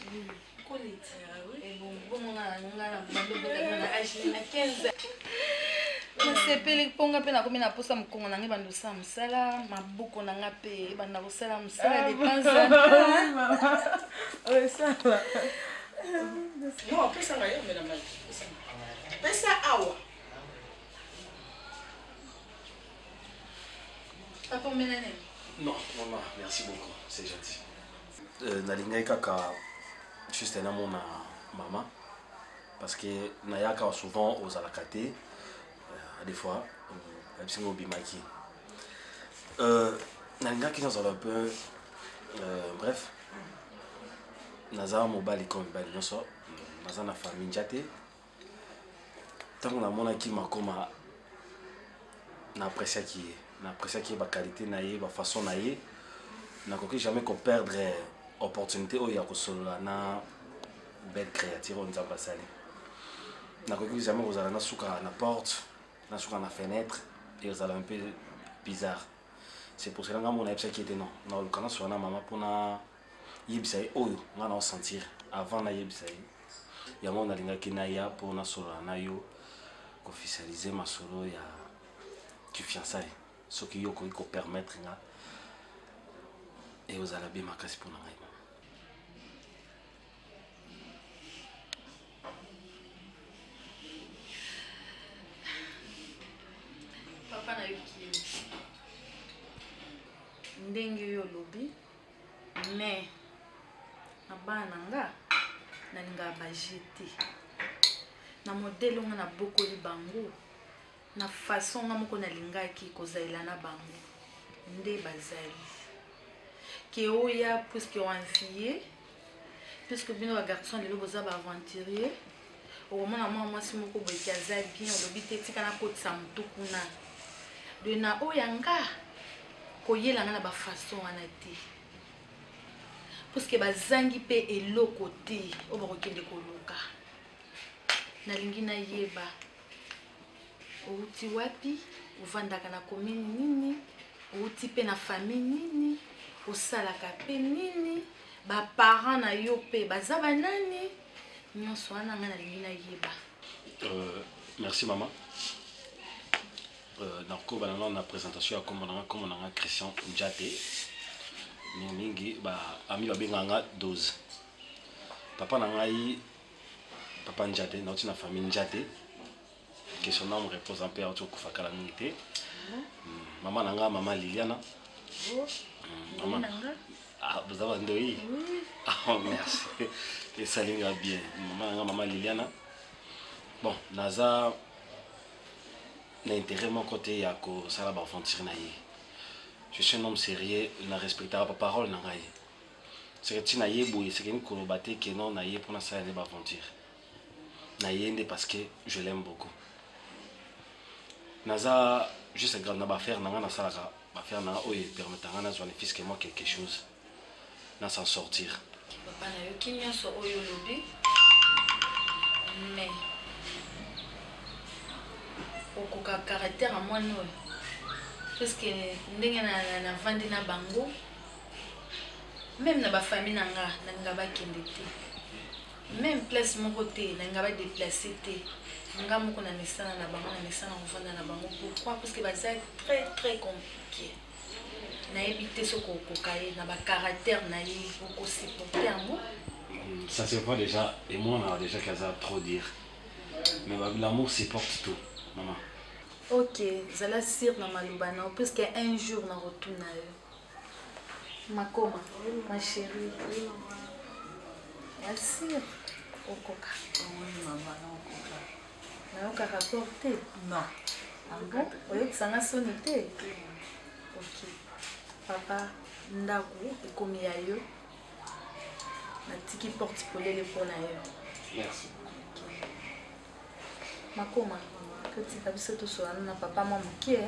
Okoli ti. Ebongo nga nga na bando bota na age na 15. Nasepeli mpo nga mpe nakomi na mposa mokongo na ngai ebanda kosala mosala, maboko na nga mpe ebanda kosala mosala de temps en temps. Osala. Non, pesa ngai yo mela mai. Pesa awa. Papa omela nini? Non, maman, merci beaucoup, c'est gentil. Nalingaki kaka juste namona mama parce que nayaka souvent ozalaka te, des fois bayebisi nga obimaki. Nalingaki nazala un peu, bref, naza mobali comme mibali nyonso, naza na famille nja te. Ntango namonaki Makoma, na appréciaki ye, na appréciaki ye baqualité na ye, bafaçon na ye. Nakoki jamais koperdre opportunité oyo ya kosolola na belle créature oyo Nzambe asali. Nakoki jamais kozala nasuka na porte, nasuka na fenêtre, ezala un peu bizarre. C'est pour cela nga mona yebisaki ete non, naoluka nasola na mama mpona yebisa ye oyo nga na osentir avant nayebisa ye. Yango nalingaki naya mpo nasolola na yo, koofficialize masolo ya kifiançailles. Soki yo okoki kopermettre nga, eozala bien makasi mpona ngai. Papa, nayoki yo ndenge yo olobi, mais na bana na nga nalingaka baje te na modele nga nabokoli bango na façon nga moko nalingaki kozalela na bango nde bazali ke oya, puisque oenvie, puisque bino bagarçon lelo boza baaventurier, okomona mwa mwasi moko boye ke aza bien, olobi te tika nakotisa motu kuna de na oyo ya nga koyela nga na bafaçon wana te, puisque bazangi mpe eloko te oyo bakokende koluka. Nalingi nayeba outi wapi, ovandaka na commune nini, outi mpe na famille nini, osalaka mpe nini, baparent na yo mpe baza banani. Nyonso wana ngai nalingi nayeba. Merci mama. Nakoba nano na présentation ya kombo nanga. Kombo nanga Christian Njate, mingimingi baami babengaka nga Dose. Papa na ngai papa Njate, nauti na famille Njate, que son âme repose en paix, auti kokufa kala mingi te. Mama na nga mama Liliana. Mama, ah, boza bandoi. Ah, merci, esali nga bien. Mama na nga mama Liliana. Bon, naza na intérêt moko te ya kosala baaventure na ye. Je suis un homme sérieux, na respectaka baparole na ngai. Seke ntina ye boye, sekeni koloba te ke non, na ye mpo nasala nde baaventure na ye nde, parce que je l'aime beaucoup. Naza juste grave na baaffaire na ngai, nasalaka baaffaire na ngai oyo epermettre ngai nazwa ne fût-ce que moi quelque chose na s'en sortir. Papa, nayoki nyonso oyo olobi, mais okoka caractère ya mwana oyo, puisque ndenge navandi na bango, même na bafamille na nga, nalinga bakende te même place moko te, nalinga badeplace te. Nga moko na mesana na bango, na mesana kovanda na bango. Pourquoi? Parce que baza très très compliqué. Nayebi te soki okoka ye na bacaractère na ye, okosupporte yango. Ça se voit déjà, et moi on a déjà qu'à trop dire, mais l'amour supporte tout, maman. Ok, zala sire na maloba na yo, puisque un jour na rotuna yo. Makoma, ma chérie, ya sire okoka? Oui mama, naokoka. Nayoka rapport te. Non. Ah bon, oyokisanga soni te. Ok papa, ndako ekomi ya yo, natiki porte polele mpo na yo. Merci. Makoma, totika biso tosolana na papa mwa moke.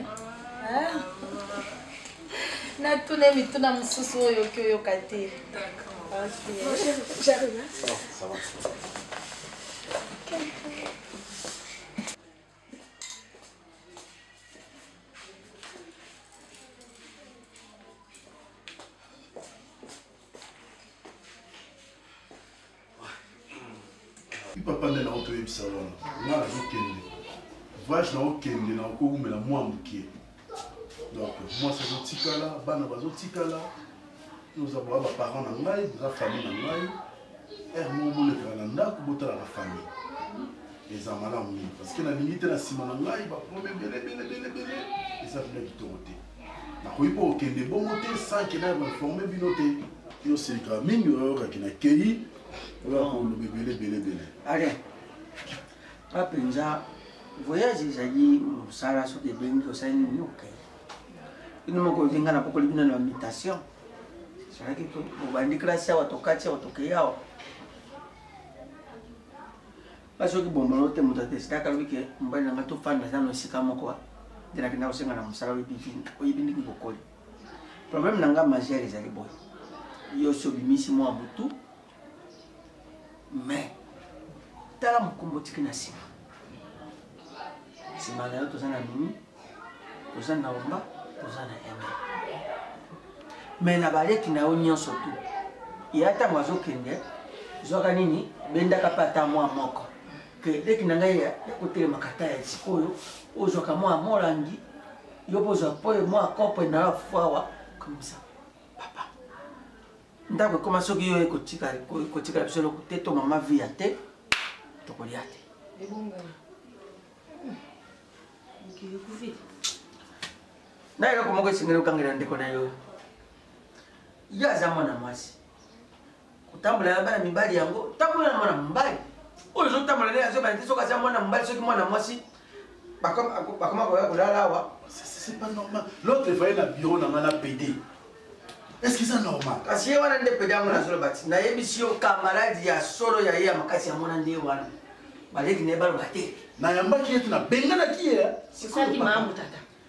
Natuna mituna mosusu oyo oyoki oyoka te. J'arrive. Ça va, ça va. Papa nde nao toyebisa wana nga nazokende voyage naokende nakowumela mwa mokie donc mwasi azotikala bana bazotikala oza boa baparent na ngai boza famille na ngai heure moko bolekaka na ndako botalaka famille eza malamu mingi parce que nalingi te na nsima na ngai baproblème ebele ebele ebele ebele eza bino kitoko te nakoki mpo kokende bongo te sans ke na informe bino te yo silika mingi oyokaki na kei oya koloba ebele ebele ebele ale nga mpenza voyage ezali mosala soki ebengi osali nini okei bino moko oyebi nga napokoli bino na bamitation ezalaki obandi klase awa tokati awa tokei awa nga soki bombolo te moto adesidaka alobi ke mobali na nga tofanda nano esika moko nde nakenda kosenga na mosala oyebi ndenge bokoli problème na nga majeur ezali boye yo si obimisi mwa motu mais tala mokombo otiki na nsima nsima na yo toza na mimi toza na omba toza na eme mais na baleki na yo nyonso tu ya ntango azokende zwaka nini bendaka mpe ata mwa moko ke leki na ngai ya kotelemaka ata ya sikoyo ozwaka mwa molangi yo mpo ozwa mpo mwa kopo na yo afuawa komisa papa ndako ekoma soki yo ekotikala biso eloko te to mama viya te tokolia te na eloko moko esengeli okangela ndeko na yo ye aza mwana mwasi kotambola na bana mibali yango tambola na mwana mobali oyo ozotambola naye azobana te soki aza mwana mobali soki mwana mwasi bakoma koya kolala awa c'est pas normal l'autre efaye na bureau na nga na pd est ce que eza normal kasi ye wana nde pede yango nazoloba ti nayebisi yo kamarade ya solo ya ye ya makasi yango wana nde wana baleki na ye baloba te nayambaki ye te nabenganaki ye sikoyo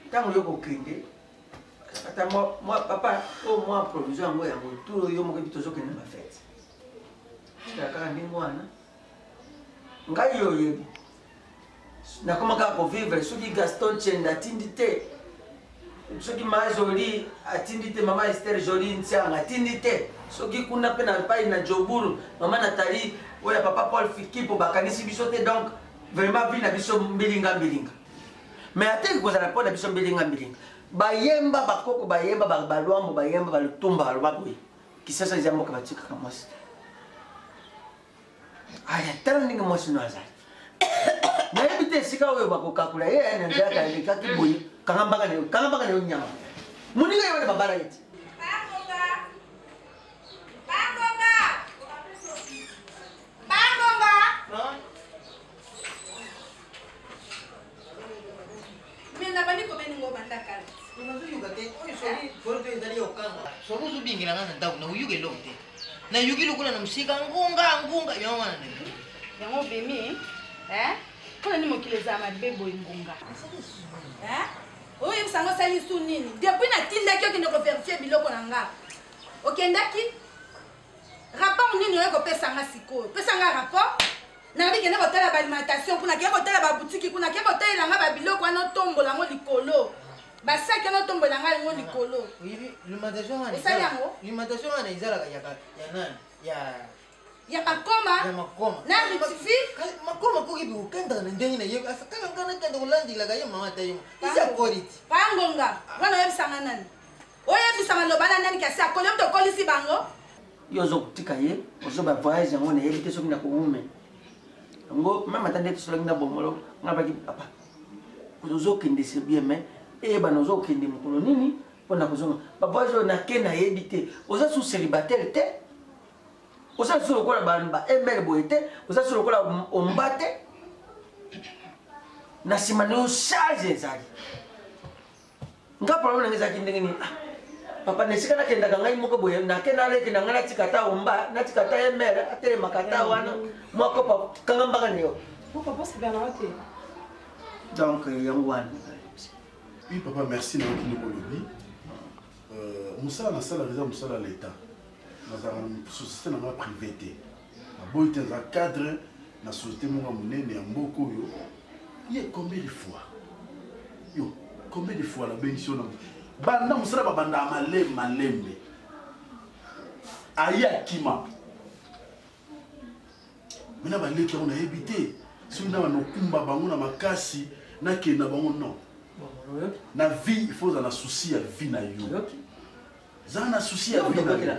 ntango yo kokende ata mwa papa oyo mwa provision yango yango tour yo moko ebi tozokende bafete tikala kaka ndenge wana ngai yo oyebi nakoma kaka kovivre soki gaston chenda atindi te soki ma joli atindi te mama ester joli ntianga atindi te soki kuna mpe na epai na joburu mama nathalie oyo ya papa paul fikipo bakanisi biso te donc vraiment vie na biso mbilinga mbilinga mais ateki kozala mpo na biso mbilinga mbilinga bayemba bakoko bayemba balwambo bayemba balutumba baloba boye kisasa eza mboka batikaka mwasi te aya tala ndenge mwasi no azali nayebi te esika oyo bakokakula ye na nzela kalekaki boye kanga mbaka na yo kanga mbaka na yo nyama moninga ye wana babala ye te Mais nabandi kobeninga obanda kala. Nazoyoka te oyo soki solo mpe ezali ya kokanga soki ozobingela nga na ndako nakoyoka eloko te nayoki lokola na mosika ngunga ngunga yango wana na yango obimi mpo na nini mokili ezala mabe boye ngunga oyebisa ngo osali su nini depuis natindaki okende koverifie biloko na nga okendaki rapport nini oye kopesa nga sikoyo pesa nga rapport nayebi kende kotala baalimentation kuna kende kotala babutiki kuna kende kotalela nga babiloko wana otombola yango likolo basaki wana otombola nga yango likolo osali yango alimentation wana ezalaka ya nani ya ya makoma ya makoma na rutifi makoma koki kokendaka na ndenge na ye kaka nga nakenda kolandelaka ye mama ata ye eza quality pangonga wana oyebisanga nani oyebisa maloba na nani kasi akoli yo tokolisi bango yo ozo kotika ye ozo ba voyage yango nayebi te soki nakowume yango meme ata nde tosolaki na bomolo nga baki papa ozokende se bien mais eyebana ozokende mokolo nini mpo na kozonga bavoyage oyo nake nayebi te oza sous célibataire te oza lisusu lokola ba ml boye te oza lisusu lokola omba te na nsima na yo charge ezali nga problème na ngai ezalaki ndenge nini ah, papa na esika nakendaka ngai moko boye nake naleki na ngai natika ata omba natika ata ye mere atelemaka ata wana mwa kopa kanga mbaka na yo donc euh, yango wana oui papa merci nayoki ndenge olobi euh, mosala nasalaka eza mosala ya leta nazalaka na société na nga privé te naboyi te naza cadre na société moko ya monene ya mboka oyo ye combien de fois yo combien de fois nabengisi yo na banda mosala babandaka malembe malembe aye akima Me na baleki yango nayebi te soki na banokumba bango na makasi nakende na bango non. Na vie il faut ozala na souci ya vie na yo. Zala na souci ya vie na yo.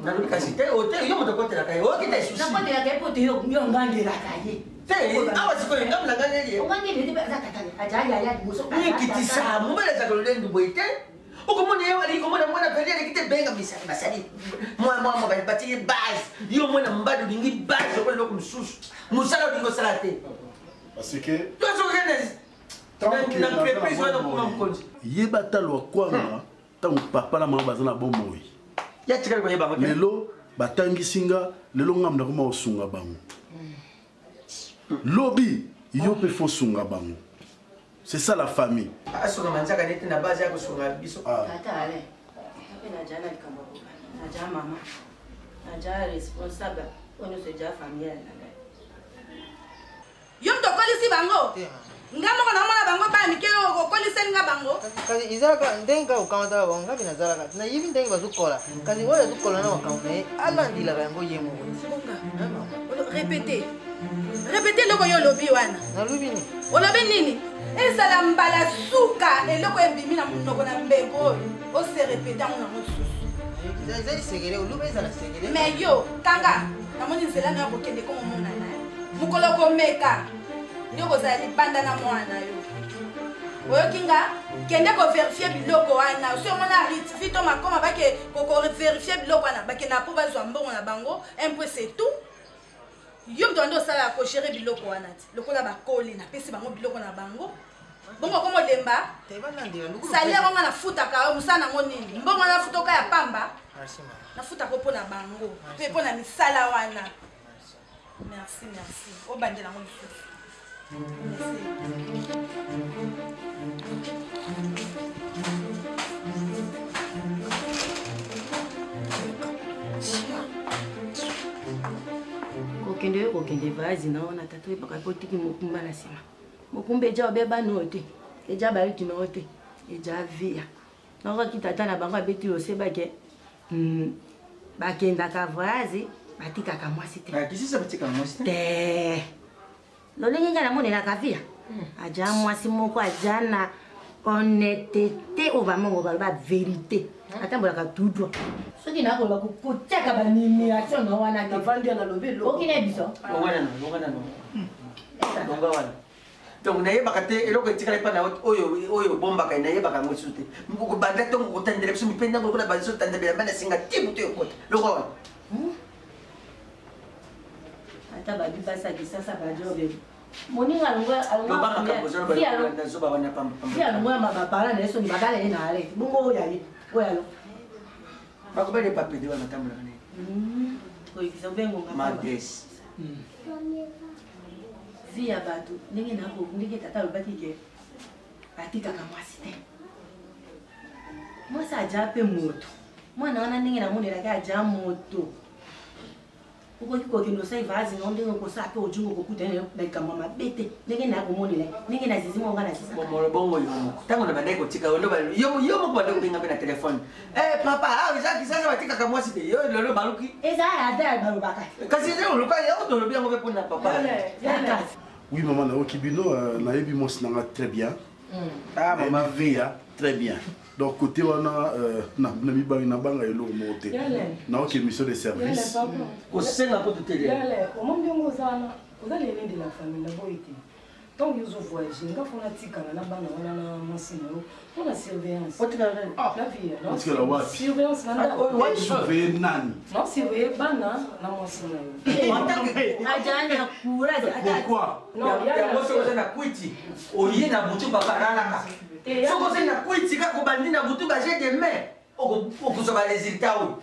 Nalobi kasi te ote yo moto okotelaka ye okita esusi nakotelaka ye po te yo ngangelaka ye te awa sikoyo ngambo na ngangeli ye ongangeli ye te aza tata aja yaya liboso mikitisa mobali azalaka lolendo boye te okomona ye alingi komona mwana peli aleki te benga misali basali mwa mwa mwa batiki base yo mwana mobali olingi base okola eloko mosusu mosala olingi osala te parce que tozokende na entreprise wana okoma mokonzi yeba ata lwakwanga ntango papa na mama baza na bomoi lelo batangisi nga lelo ngambo nakoma kosunga bango lobi yo mpe fo sunga bango c'est ça la famille asunga manzaka neti na base ya kosunga biso tata ale mpe naja na likambo ya koba naja mama naja responsable oyo nyonso eja familiale na ngai Yo moto okolisi bango? Nga moko naomona bango bana mike oyo okoliseli nga bango. Kasi ezalaka ndenge kaka okamataka bango, nga mpe nazalaka nayebi ndenge bazokola, kasi oyo azokola na makambo na ye alandelaka yango ye moko. Répétez. Répétez eloko yo olobi wana. Nalobi nini? Olobi nini? Ezala mbala suka eloko ebimi na monoko na mbebo oyo ose répéte yango nango lisusu. Ezali sekele, olobi ezala sekele. Mais yo kanga namoni nzela na yo kokende komomonana. Mokolo okomeka nde okozala libanda na mwana yo. Oyoki nga? Kende koverifie biloko wana. Osi omona Ritvi to Makoma bake koverifie biloko wana, bakendaka mpo bazwa mbongo na bango, un point c'est tout. Yo moto wanda osalaka kogere biloko wana ti lokola bakoli napesi bango biloko na bango bongo okoma olemba salaire ngo nga nafutaka yo mosala nango nini mbongo wana nafutoka ya pamba nafutaka mpo na bango mpe mpo na misala wana Merci, merci. Obandela yango lisusu. Merci. Kokende yo kokende vazi na wana tata oyebaka mpe otiki mokumba na nsima mokumba eja obebani oyo te eja bayuti na oyo te eja via Naokaki tata na bango abeti osebake bakendaka voyage batikaka mwasi te. Kisisa batikaka mwasi te. Te. Lolenge ngai namonelaka via. Aja mwasi moko aja na honnêteté oyo bamongo baloba verité. Atambolaka tout droit. Soki nakoloba kotiaka banimilation na wana te. Navandi nalobi eloko. Oki na biso. Wana na, wana na. Longa wana. Donc nayebaka te eloko etikala epai na oyo oyo obombaka nayebaka yango lisusu te banda ntongo kotandela biso mipende yango lokola bazotanda bilamba na singa ti moto ekota loko wana ata babi basi ya kisasa bajobe moninga alongwazoba wana alongwa mabapala na ye soni babala ye na ale bongo oyo aye oyo alo bakobali epapede wana tambolaka na ye koyikisa obengonga mades Vie ya bato ndenge nako ndenge tata alobaki ke batikaka mwasi te mwasi aja mpe moto mwana wana ndenge namonelaki aja moto okoki kokende osali vazi nao ndenge okosala mpe ojunga okokuta ye na likambo ya mabe te ndenge naya komonela ye ndenge na zizi monga na zizamolo bongo yo moko ntango na bandaki kotika yo yo moko bandaki kobenga mpe na telefone eh papa awa eza kisasa batikaka mwasi te yo lelo baluki eza ada balobaka kasi eza oluka yango tolobi yango mpe mpona papa oui mama nayoki bino euh, nayebi mwasi nanga très bien ah, mama via très bien donc côté wana euh, na mibangi nabanga eloko moko te nayoki émission de service kosenga kutu te omoni ndenge oza wana oza l'aîné de la famille naboyi te ntango yo ozo voyage nga fo natikala na bana wana na mwasi na yo mpo na surveillance na vie otikala wapi surveillance na ndako surveille nani non surveille bana na mwasi na yo ajana courage pourquoi yango soki oza na kwiti oye na butu papa alalaka soki oza na kwiti kaka obandi na butu baje de main okozwa baresultat oyo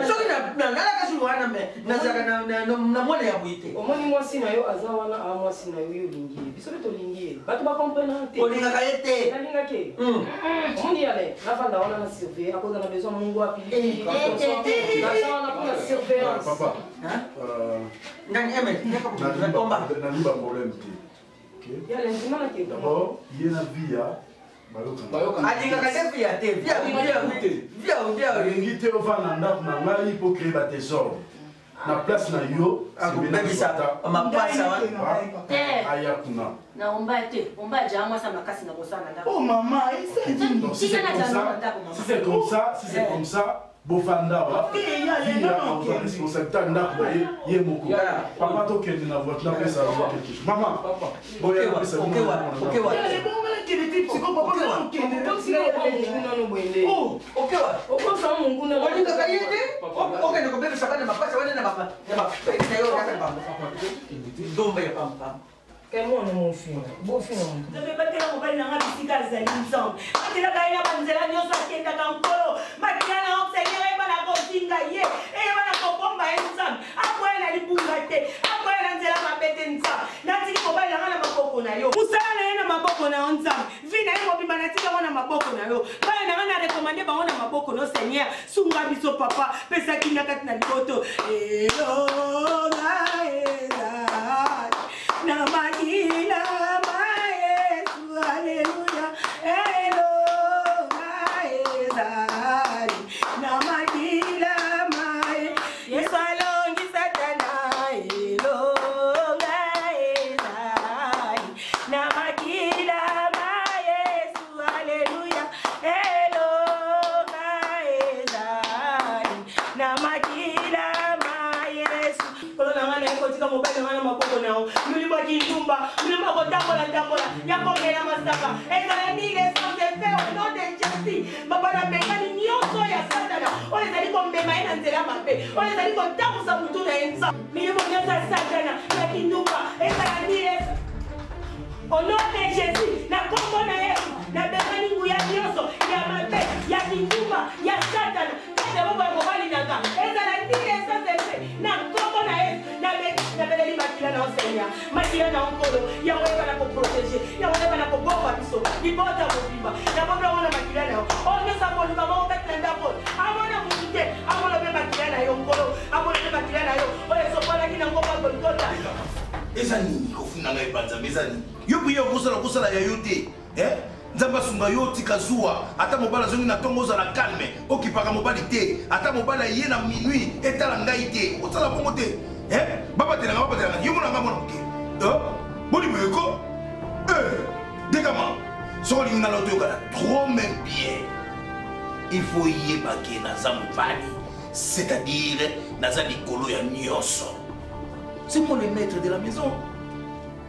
soki nalalaka sulu wana me nazalaka na mwana ya boye te omoni mwasi na yo aza wana a mwasi na yo yo olingi ye biso mpe tolingi ye bato bakomprena te olingaka ye te nalingaki ye omoni yale navanda wana na surveille akoza na besoin mongo ya pilipili naza wana mpona surveillance papa nani emel nalimba problème te yale ndima nakende d'abord ye na via Alingaka te via te via via via via. Alingi te ovanda na ndako na ngai mpo créer ba désordre na place na yo. Akobebisa mapasa wana. Aya kuna. Na omba te, omba aja mwasa makasi na kosala na ndako. Oh maman, si c'est comme ça, si c'est comme ça, si c'est comme ça, bofanda wa responsabilité ya ndako na ye ye moko. Papa, tokende na voiture, napesa yo quelque chose. Mama, boya napesa. Olingaka ye te, okende kobebisaka na mapasa wana na bapeti na yo kaka bango ndomba ya pampamba. Mwana mofinga bofinga moto. Nzambe, batela mobali na nga bisika azali. Nzambe, batelaka ye na banzela nyonso akendaka. Nkolo, makila na yo, Seigneur, eyeba na kozinga ye, eyeba na kobomba ye. Nzambe, akwaya na libunga te, akwaya na nzela mabe te. Nzambe, natiki mobali na nga na maboko na yo, mosala na ye na maboko na yo. Nzambe, vie na ye mobimba natiki yango na maboko na yo. Bana na nga na recommander bango na maboko na yo. Seigneur, sunga biso. Papa, pesa kimia kati na liboto. Elonga ezali na makila ma Yesu, aleluya. Elonga ezali na makila ma Yesu, alongi Satana. Elonga ezali na makila ma Yesu, aleluya. Elonga ezali na makila ma Yesu. Kolo na ngai, naye kotika mobali na ngai na maboko na yo. Milimo kindumba, milimo kotambola tambola ya komela masaka, ezala mille sans effet au nom de Jésus. Papa, nabengani nyonso ya Satana oyo ezali komema ye na nzela mabe, oyo ezali kotambusa mutu na ye. Nzambe, milimo nyonso ya Satana ya kindumba ezala mille au nom de Jésus. Na kombo na Yesu, nabengani nguya nyonso ya mabe ya kindumba ya Satana kati ya bomoi ya mobali na nga, ezala mille sans effet na kombo na Yesu. Nabeleli makila na yo, Seigneur, makila na yo, Nkolo, yango eyeba na koprotéger, yango eyeba na kobomba biso libota mobimba. Nabombi yango na makila na yo. Oyo nyonso akoluka moko kati na ndako oyo, amona motu te, amona mpe makila na yo, Nkolo, amona mpe makila na yo oyo esopalaki na ngomba Golgota. Eza nini kofunda ngai epa Nzambe? Eza nini? Yo mpe yo okosala kosala ya yo te, eh? Nzambe asunga yo, otika zuwa. Ata mobali azongi na ntongo, ozala calme, okipaka mobali te. Ata mobali aye na minuit, etala ngai te, okosala bongo te, eh? Babatelanga, babatelanga yo mona nga mwana moke. Eh? Boni boye ko, eh, dekama soki olingi nga na toyokana trop même bien, il faut yeba ke naza mobali, c'est-à-dire naza likolo ya nyonso. C'est moi le maître de la maison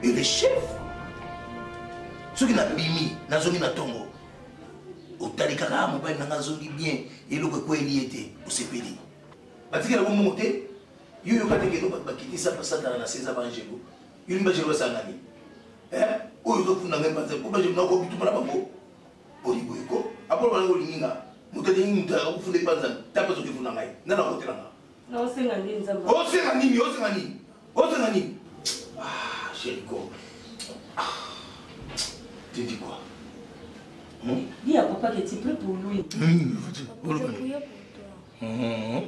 et le chef. Soki nabimi, nazongi na ntongo, otali kaka, ah, mobali na nga azongi bien, eloko ekweli ye te, osepeli. Batikela bongo te. Yo yoka te kelo bato bakitisa basatana na se, eza baangelo. Yo lingi baangelo basanga nini? Oyo ozofunda ngai mpanza po baangelo nako bituma na bango. Boni boye ko, apolo bango olingi nga moto alingi moto akofunda epa Nzambe ta mpe azokefunda ngai nani akotela nga? Naosenga nde Nzambe. Osenga nini? Osenga nini? Osenga nini? Ah, Jericho, ah, tu dis quoi? Dis à papa que tu pries pour lui. Mmh, Je priais pour toi. Mmh.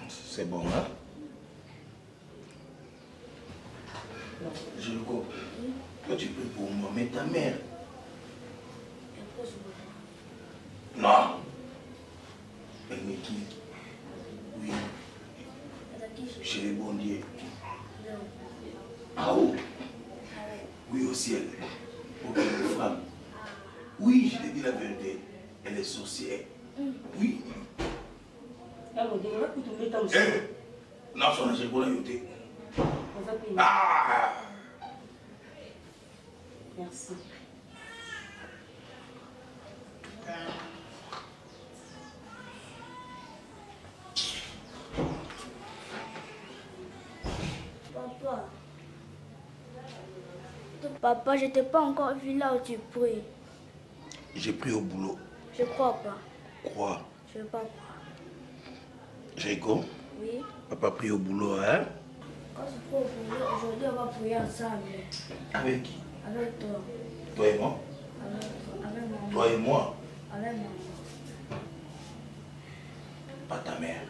C'est bon, hein? Jericho, toi tu pries pour moi, mais ta mère. Non. Elle me quitte. Oui. Chez les bons dieux. Ah oh. Oui, au ciel. Ok, femme. Oui, je te dis la vérité. Elle est sorcière. Oui. Eh, non, son âge, je Ah! Merci. Papa. Papa, je t'ai pas encore vu là où tu pries. J'ai pris au boulot. Je crois pas. Crois. Je veux pas croire. Jericho? Oui. Papa prie au boulot, hein? Quand tu pries au boulot, aujourd'hui on va prier ensemble. Avec qui? Avec toi. Toi et moi? Avec toi. Avec maman. Toi et moi? Avec maman. Pas ta mère.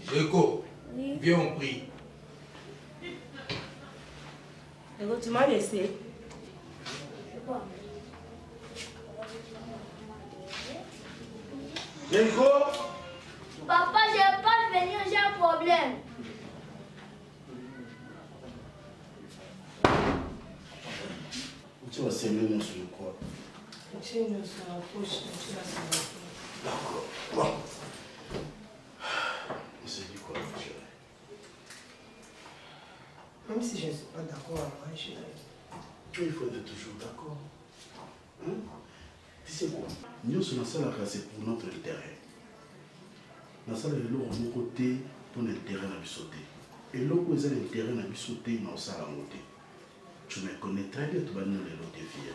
Jericho, Oui. Viens, on prie. Tu m'as laissé. Jericho. Papa, je ne vais pas venir, j'ai un problème. Tu vas s'aimer non sur quoi? Tu es sur la poche, tu vas sur la poche. D'accord. Bon. On s'est dit quoi, chérie? Même si je ne suis pas d'accord avec chérie. Il faut être toujours d'accord. Hein? Tu sais quoi? Nous, c'est pour notre intérêt. Nasala eloko moko te mpona intérêt na biso te. Eloko eza na intérêt na biso te na osala yango te. Tu me connais très bien, tobandi lelo te vie.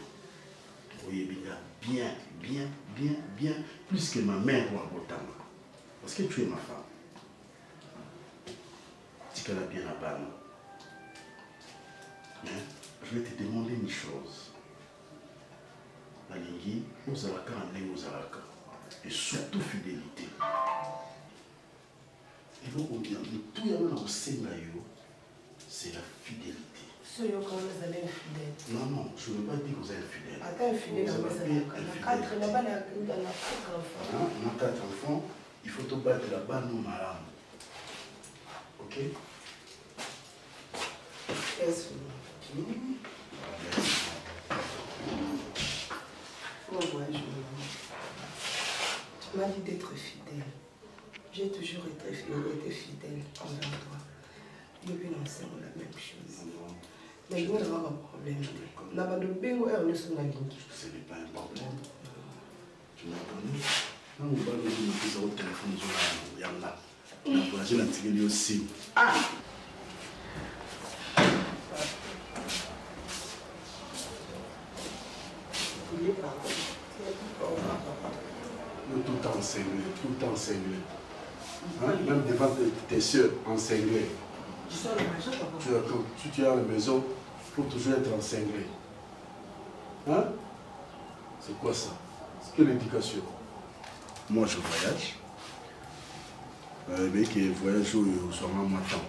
Oyebi nga bien, bien, bien, bien, plus que ma mère oyo abotanga. Parce que tu es ma femme. Tikala bien na bana. Mais je vais te demander une chose. Nalingi ozalaka na ndenge ozalaka. Et surtout fidélité. Eloko tout yango na kosenga yo, c'est la fidélité. Soyo quand vous allez infidèle. Non, non, je ne veux pas dire que vous êtes infidèle. Attends, infidèle, Vous vous avez avez infidèle. 4 là-bas, dans la 4 enfants. Hein? On a 4 enfants, il faut te battre là-bas, nous, madame. Ok? Yes. Bon voyage, maman. Tu m'as dit d'être fidèle. J'ai toujours été fidèle envers toi. Depuis l'ancien, on a la même chose. Mais je n'ai pas de problème. Na ba dobengo er nyonso na lingi. Ce n'est pas un problème. Tu m'as connu. Non, on va nous dire au téléphone yanga. Na voyage na tikeli aussi. Ah! Il est parti. Tout en cinglé, tout en cinglé. Hein? Même devant tes soeurs en cinglé. Tu sors de la maison, papa. Tu es à la maison, il faut toujours être en cinglé. Hein? C'est quoi ça? C'est quelle éducation? Moi, je voyage. Mais qui voyage au soir, moi, temps.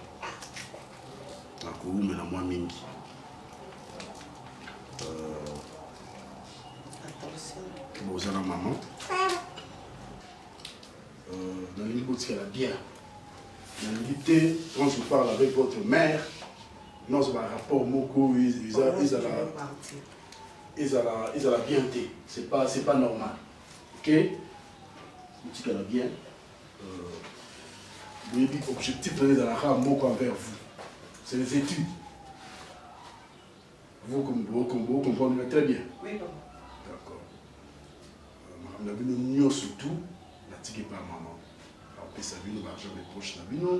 Mais la moi, mingi. Attention. Bon, la maman. Dans l'île, la bien. Dans quand je parle avec votre mère, non, c'est un rapport moko, ils ont la bien été. C'est pas normal. Ok? Vous la bien. Objectif de la moko envers vous. C'est les études. Vous, vous comprenez très bien. Oui, papa. D'accord. Madame, surtout, la tique pas maman. Apesa bino l'argent de poche na bino,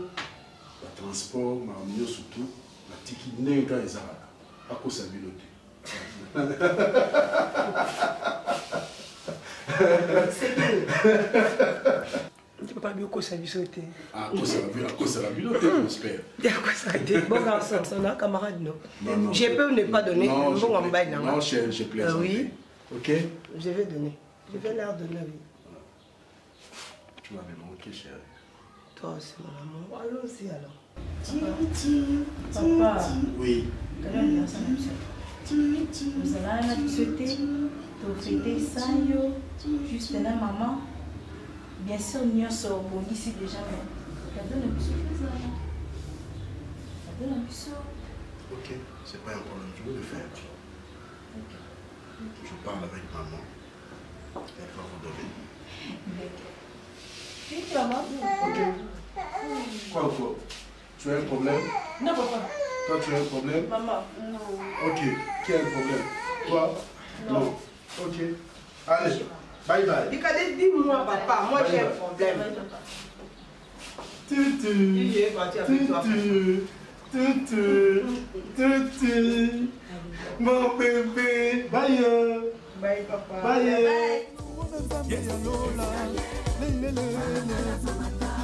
ba transport, ma surtout, la tiki ndenge ezalaka. Akosa bino te. C'est bien. Tu peux pas bien kosa biso te. Ah, kosa bino te, j'espère. Kosa te. Bon garçon, son camarade non. Non, je peux ne pas donner. Non, bon en bail non, je plaisante. Oui. OK. Je vais donner. Je vais leur donner, oui. Tu m'avais manqué, chérie. Toi aussi, mon amour. Allons-y alors. Papa. Oui. Nous allons souhaiter, te fêter ça, juste là, maman. Bien sûr, nous sommes ici déjà, mais cadeau na biso cadeau na biso. Ok, c'est pas un problème, je vais le faire. Ok. Je parle avec maman. Elle va vous donner. D'accord. Oui, maman. Ok. Quoi encore? Tu as un problème? Non, papa. Toi, tu as un problème? Maman, non. Ok. Qui a un problème? Toi? Non. Non. Ok. Allez, bye bye. Dicadé, dis-moi, papa, moi j'ai un problème. Tutu. Tutu. Tutu. Tutu. Mon bébé. Bye. Bye, papa. Bye. Bye.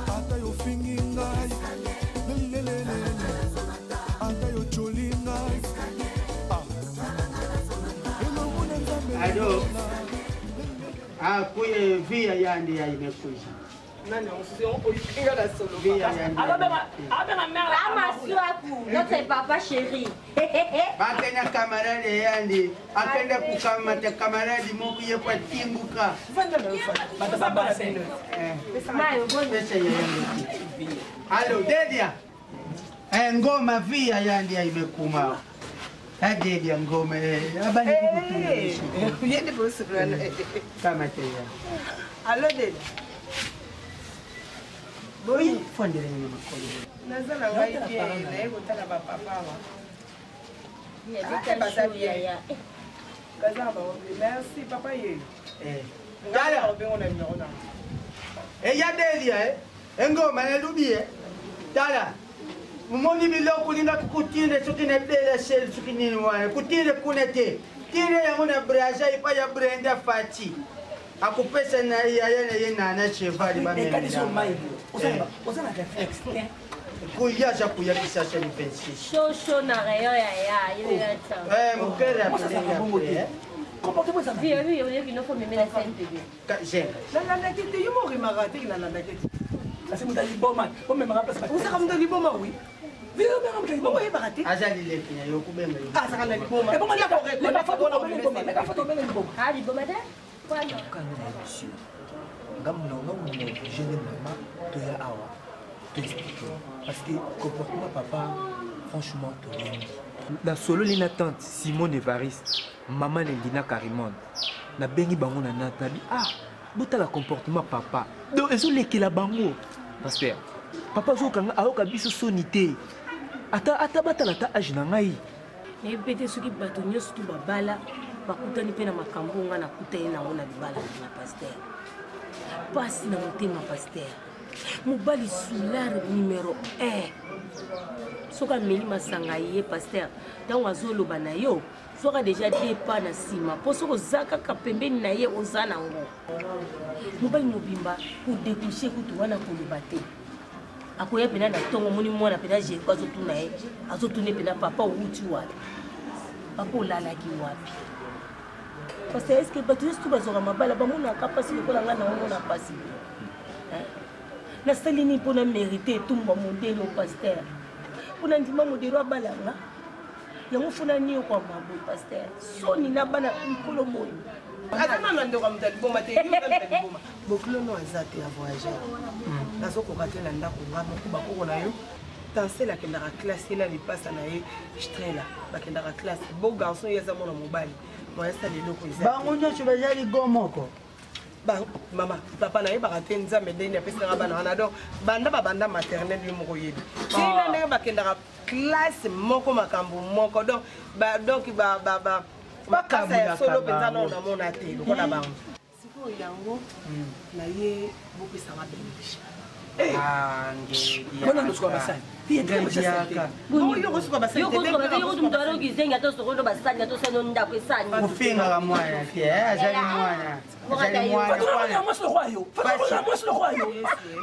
Ata yo fingi ngai, ata yo choli ngai. Alo. Ah, kuye via yandi ya imekuja. Nani yango susu yango oyokinga na solo. Abenga mère. Amasuaku, notre papa chéri. Bakenda kamarade yandi akenda kukamata kamarade moko ye po atimbuka. Pesa ya yango. Alo Dedia. Eh, ngoma via yandi imekuma. Eh, Dedia ngoma eh abani kukutunga. Yende bosulana. Kamata ya. Allo Dedia. Boyi fondele ni makolo. Naza na ngai bien, naye kotala bapapa awa. Ah, baza bien. Baza na bango bien. Merci papa yeyo. Eh. Ngai nakobengo na numero na. Eya Delia eh. Engoma nalubi eh. Tala. Mumoni biloko olinga kukutinda soki na bela sel soki nini wana kutinda kuna te tinda yango na braza epai ya brenda fati akopesa na yaya na ye nana cheval oza na réflexe te kuya aza kuya kisasa ni 26 Shosho na rayon ya ya, yebela ta. Eh, mokere apelenge comportement eza Vi, vi, oyebi no fo memela CNPB. zenga Nalandaki te, yo morimaka te nalandaki te. kasi moto ya liboma omemaka place Osaka moto ya liboma oui. Oyebaka te. Aza lileki na yo kobenga yo. Azaka na liboma. Ah, liboma te? Kanga na biso ngambo na ngambo na oblige nde mama toya awa toexplike parce que comportement papa franchement tolembi. Nasololi na tante Simone Evariste, mama na Elina Carimone. Nabengi bango na nat nabi ah botala comportement papa donc ezolekela bango pasteur papa azokanga ayoka biso soni te ata ata batala ata age na ngai. Nayebi mpe te soki bato nyonso tu babala bakutani mpe na makambo oyo ngai nakutani nango na libala na nga paster. Pasi na motema paster. Mobali soulard numero 1 soki ameli masanga ye paster, ntango azoloba na yo zwaka deja deux pas na nsima mpo soki oza kaka pembeni na ye oza nango. Mobali mobimba kodekouche kutu wana koloba te. Akoya mpena na ntongo omoni mwana mpena Jeriko azotuna ye, azotuna ye mpena papa owuti wapi, papa olalaki wapi. Parce que est-ce que bato nyonso tu bazwaka mabala bamonaka mpasi lokola ngai naomona mpasi? Nasali nini mpo na mérite etumba modele o paster mpo na ndima modelo abala nga yango fo naniokwama boye paster soni na bana mikolo boye. Aza nanu ndeko ya moto ya liboma te, yo oza moto ya liboma. Bokilo no aza te ya voyageur. Nazokoka te na ndako nga moko bakoko na yo. Tansel akendaka classe ye na lipasa na ye Strela bakendaka classe. Beau garçon ye aza mwana mobali. Moyen asala eloko eza te. Bango nyonso baza ligo moko. Ba, mama papa nayebaka te nzambe ndenge apesaka bana wana donc banda babanda maternel yo moko oyebi tina ndenge bakendaka classe moko makambo moko donc ba, donc ba, ba, ba, makasa ya solo mpenza nao namona te lokola bango sikoyo yango na ye bopesanga benediction. Bona losuka basani. Kofingaka mwana te azali mwana. Azali mwana. Mwasi lokola yo, mwasi lokola yo,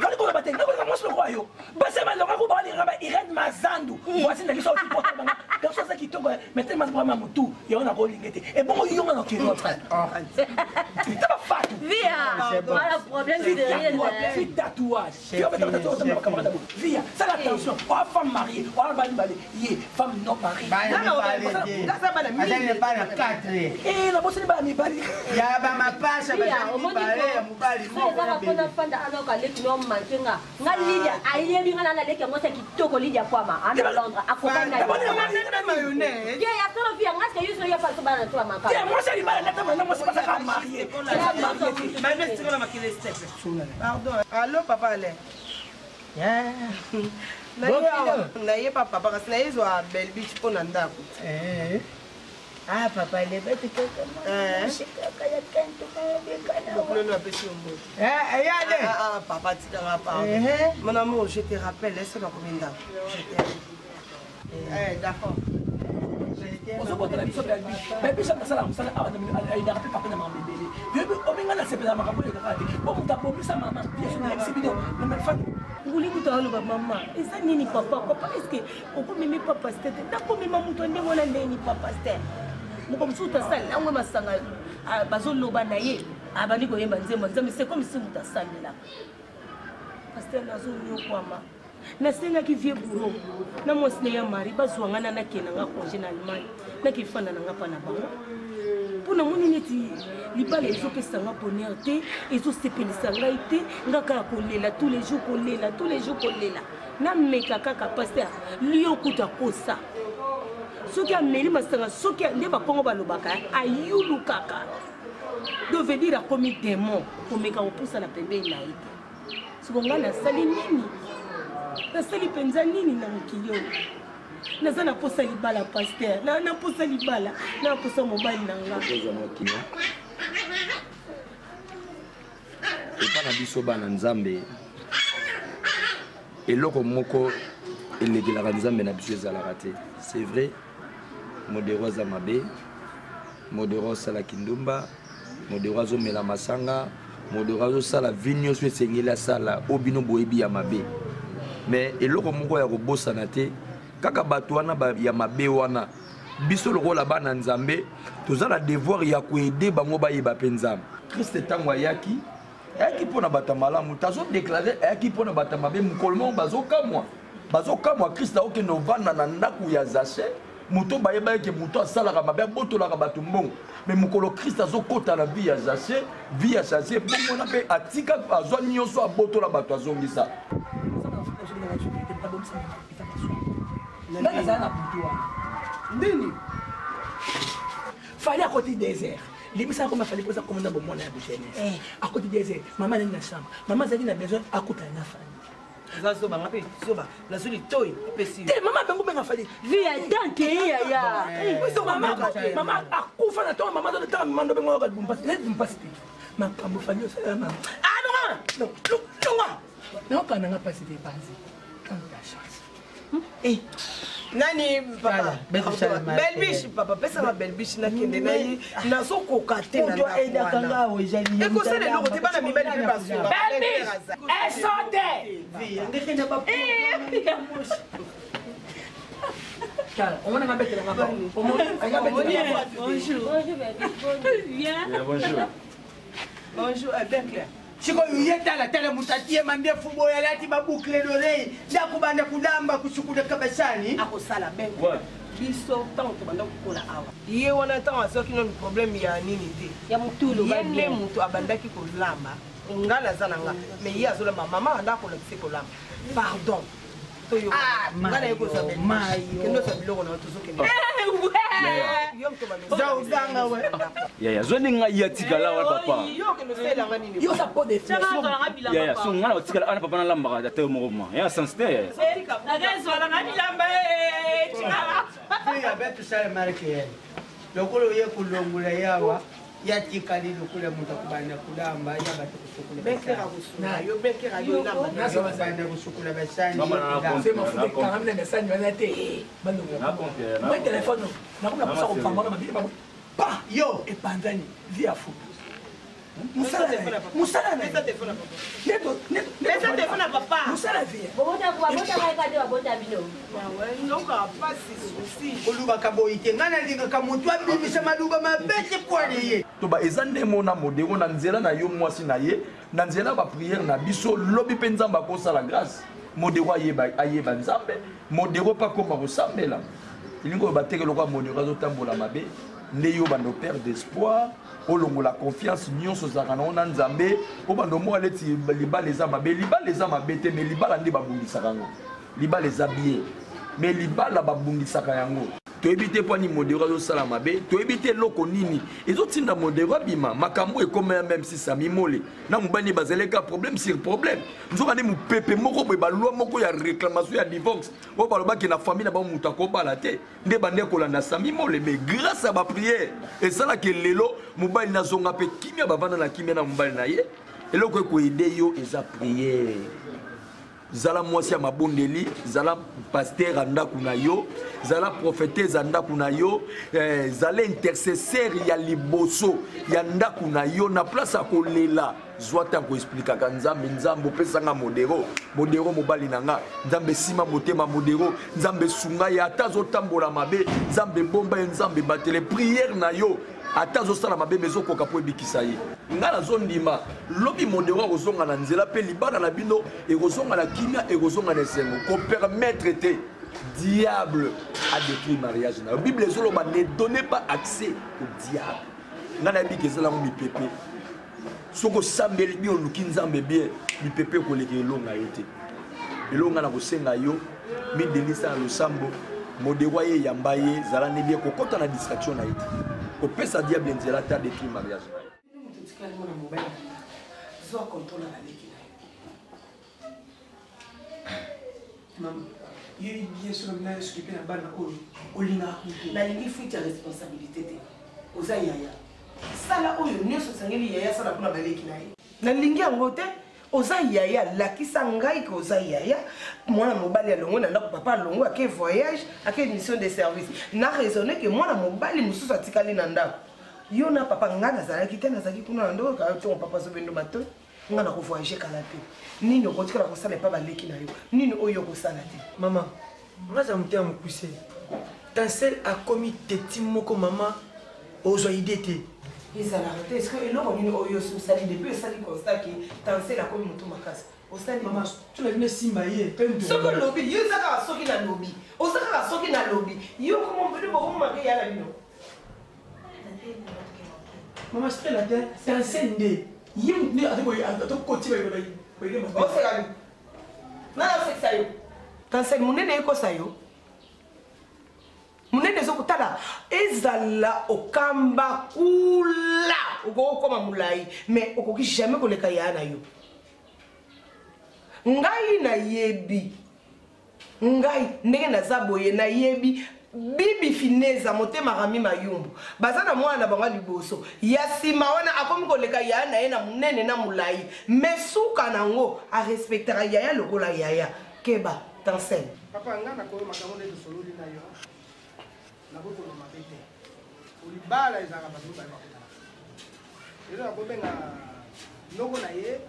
kali koloba te, nakolinga mwasi lokola yo. Basi balonga ko balinga ba Irène Mazandu, voici na biso otipota banga. Garçon aza kitoko, mais tellement vraiment mutu, yango nakolinga te. Ebongo yo nga na okende frère. Taba fatu. Via, voilà problème sérieux. Fi tatouage. Via, sala attention. Oh, femme mariée, oh, bali bali. Ye, femme non mariée. Azali bana 4. Eh, na bosani bana mibali. Ya ba mapasa bazali mibale ya mobali moko. Ezaka mpona fanda azoka leki no manke nga. Nga Lydia ayebi nga na leki yango se kitoko Lydia Kwama ana Londres akoka na ye. Ye ya solo via nga se yuso ya faso bana to maka. Te moi c'est libala ndata na moi c'est pas marié. Pardon. Allô papa Alain. Naye pa papa kasi naye zwa Belle Beach mpo na ndako. Ah papa lebeti kaka kaka ya kento Bokilo apesi yo mbote. Eh yade. Ah ah papa tikanga pardon. Mon amour, je te rappelle, est-ce que nakomi ndako? Je t'aime. Eh d'accord. Ozobotela biso belbi belbi sa nasala mosala awa ayinaka mpe papa na makambo ebele yoyebi ominga nasepela makambo oyo kaka te po moto abomisa mama biso nayebisi bino namefani nguli kutu aloba mama eza nini papa papa estce okomemi pa paster te nakomema moto ya ndenge wana ndeni pa paster moko mosusu tasala yango masanga bazoloba na ye abandi koyemba nzembo nzambe c'est comme si moto asalelaka. Pasteur nazonyokwama. Nasengaki vieux bourreau na mwasi na ya Marie bazwa nga na nakende nga congé na Allemagne nakefanda na nga mpa na bango mpo namoni neti libala ezopesa nga bonheur te ezosepelisa ngai te nga kaka kolela tous les jours kolela tous les jours kolela nameka kaka pasteur lio kutu akosa soki ameli masanga soki nde bakongo balobaka ayulu kaka donc veut dire akomi démon komeka kopusana pembeni na ye te siko ngai nasali nini nasali mpenza nini na mokili oyo naza na posa libala paster na posa libala na posa mobali na nga epa na biso bana nzambe eloko moko elekelaka nzambe na biso ezalaka te c'est vrai modero aza mabe modero asala kindumba modero azomela masanga modero azosala vi nyonso esengeli asala oyo bino boyebi ya mabe me eloko moko ya kobosana te kaka bato wana ya mabe wana biso lokola bana nzambe toza na devoir ya koede bango bayeba mpe nzambe krist ntango ayaki ayaki mpo na bato ya malamu te azodeklare ayaki mpo na bato ya mabe mokolo moko bazokamwa bazokamwa krist akokende ovanda na ndako ya zache moto bayeba eke moto asalaka mabe abotolaka bato mbongo me mokolo krist azokɔta na vie ya zache vie ya zache bongo wana mpe atika azwa nyonso abotola bato azongisa nga nazala na butu wana nini fali akoti désert libisa akoma fali mpoza komona bomwana ya jeunesse eh. akoti désert mama nani na chambre mama azalaki na besoin akutana na fali oza zoba nga mpe zoba nazwi litoi apesi te mama bengo benga fali vi ya danke ye yaya mama akufa na ntongo mama azotanga mando bengo yoka libumpasi te makambo fali osala mama ah longwa longwa nayoka nanga mpasi te panzi ta chance eh. nani papa belbiche papa pesanga belbiche nakende na ye nazokoka te ekosala eloko te bana mibali mpe basunga esote omonanga betelanga bonjour bonjour Berclair sikoyo ye tala tala moto atie mandefu boye alati baboucle d'oreille nde akobanda kolamba kosukulaka basani akosala ben biso ntango tobanda kokola awa ye wana ntango azwaki nanu problème ya nini te ya motulu ye nde moto abandaki kolamba nga naza na nga mais ye azolamba mama abanda kolakisa kolamba pardon toyoka ah, nga naye kozwa kende ozwa biloko na yo tozokende yaya zwa nde ngai ya tikala wana papa yaya so ngai na kotikala wana papa nalambaka ata yo moko ma ya sens te yaya lokola oye kolongola yawa yatikali lokola moto akobanda kolamba ya bato kosukolabanda kosukola basani wana te balongola telefone nakomi na posa kopambana mabili bango pa yo epanzani vie ya futu mosala mosala vie olubaka boyi te ngai nalingaka motu abimisa maluba mabe te pwane ye toba eza nde mona modero na nzela na yo mwasi na ye na nzela ya bapriere na biso lobi mpe nzambe akosala grâce modero ayeba, ayeba nzambe modero mpe akoma kosambela elingi oyo bateke lokola modero azotambola mabe nde yo bando père d'espoir olongola confiance nyonso ozalaka nango na nzambe obanda omona neti libala eza mabe libala eza mabe te mais libala nde babundisaka yango libala eza bien mais libala babundisaka yango toyebi te mpo ani modero azosala mabe toyebi te eloko nini ezotinda modero abima makambo ekomela meme si sami mole na mobali bazali ka problème sur problème nzoka nde mopepe moko boye balwa moko ya réclamation ya divorce oyo balobaki na famille na bango moto akobala te nde bande kolanda sami mole mais grâce ya bapriere esalaki lelo mobali nazonga mpe kimia bavanda na kimia na mobali na ye eloko ekoyede yo eza priere zala mwasi ya mabondeli zala paster ya ndako na yo zala prophetese ya ndako na yo eh, zala intercesseur ya liboso ya ndako na yo na place ya kolela zwa ntango koexplikaka nzambe nzambe opesa nga modero modero mobali na nga nzambe esima motema modero nzambe esunga ye ata azotambola mabe nzambe ebomba ye nzambe ebatele priere na yo Ata azosala mabe, mais ezokoka mpo ebikisa ye. Ngai nazondima lobi Modero akozonga na nzela mpe libala na bino ekozonga na kimia, ekozonga na esengo. Kopermettre te diable adétruire mariage na yo. Bible ezoloba ne donnez pas accès au diable. Ngai nayebi ke ezala yango mipepe. Soki osambeli bien, oluki Nzambe bien, mipepe ekoleka elonga yo te. Elonga na kosenga yo, midelisa na losambo, Modero ye yamba ye, zala ne bien, kokota na distraction na ye te. Kopesa diable nzela te adétruire mariage na yo. Moto otikali mwana mobali na ndako, zwa contrôle ya baleki na yo. Mama, yebi bien soki na soki mpe na bana oyo olingaka kutu. Nalingi fuite ya responsabilité te. Oza yaya. Sala oyo nyonso osengeli yaya asala mpona baleki na ye. Nalingi yango te. Oza yaya, lakisa ngai ke oza yaya. Mwana mobali alongwe na ndako, papa alongwe, ake voyage, ake mission de service. Na raisonne ke mwana mobali mosusu atikali na ndako. Yo na papa, ngai nazalaki te, nazalaki kuna na ndako, kaka ntongo papa azobendo matoi. Ngai nako voyager kala te. Nini okotikala kosala epa baleki na yo? Nini oyo okosala te? Mama, ngai aza motema mokuse. Tansel akomi teti moko mama, ozwa idée te. Ezalaka te. Est-ce que eloko nini oyo osali depuis osali constat ke Tansel akomi motu makasi? Osali mama, tuna bino esimba ye pe ndoki. Soki olobi, yo eza kaka soki nalobi. Oza kaka soki nalobi. Yo komo bino bokomaka ya na bino. Mama Stella te, Tansel nde. Ye motu nde atokoti bayede mabe. Oseka nini? Nani asekisa yo? Tansel monene ekosa yo. Monene ezokotala ezala okamba kula okoki kokoma molai mais okoki jamais koleka yaya na yo. Ngai nayebi ngai ndenge naza boye nayebi Bibi Fineza motema Rami Mayumbu baza na mwana na bango ya liboso ya nsima wana akomi koleka yaya na ye na monene na molai mais suka na yango arespectaka yaya lokola yaya. Keba Tansel. Papa nga nakoyo makambo nde tosololi na yo nakoki koloba mabe te libala ezalaka bato mibale bakutana lelo nakobenga noko na ye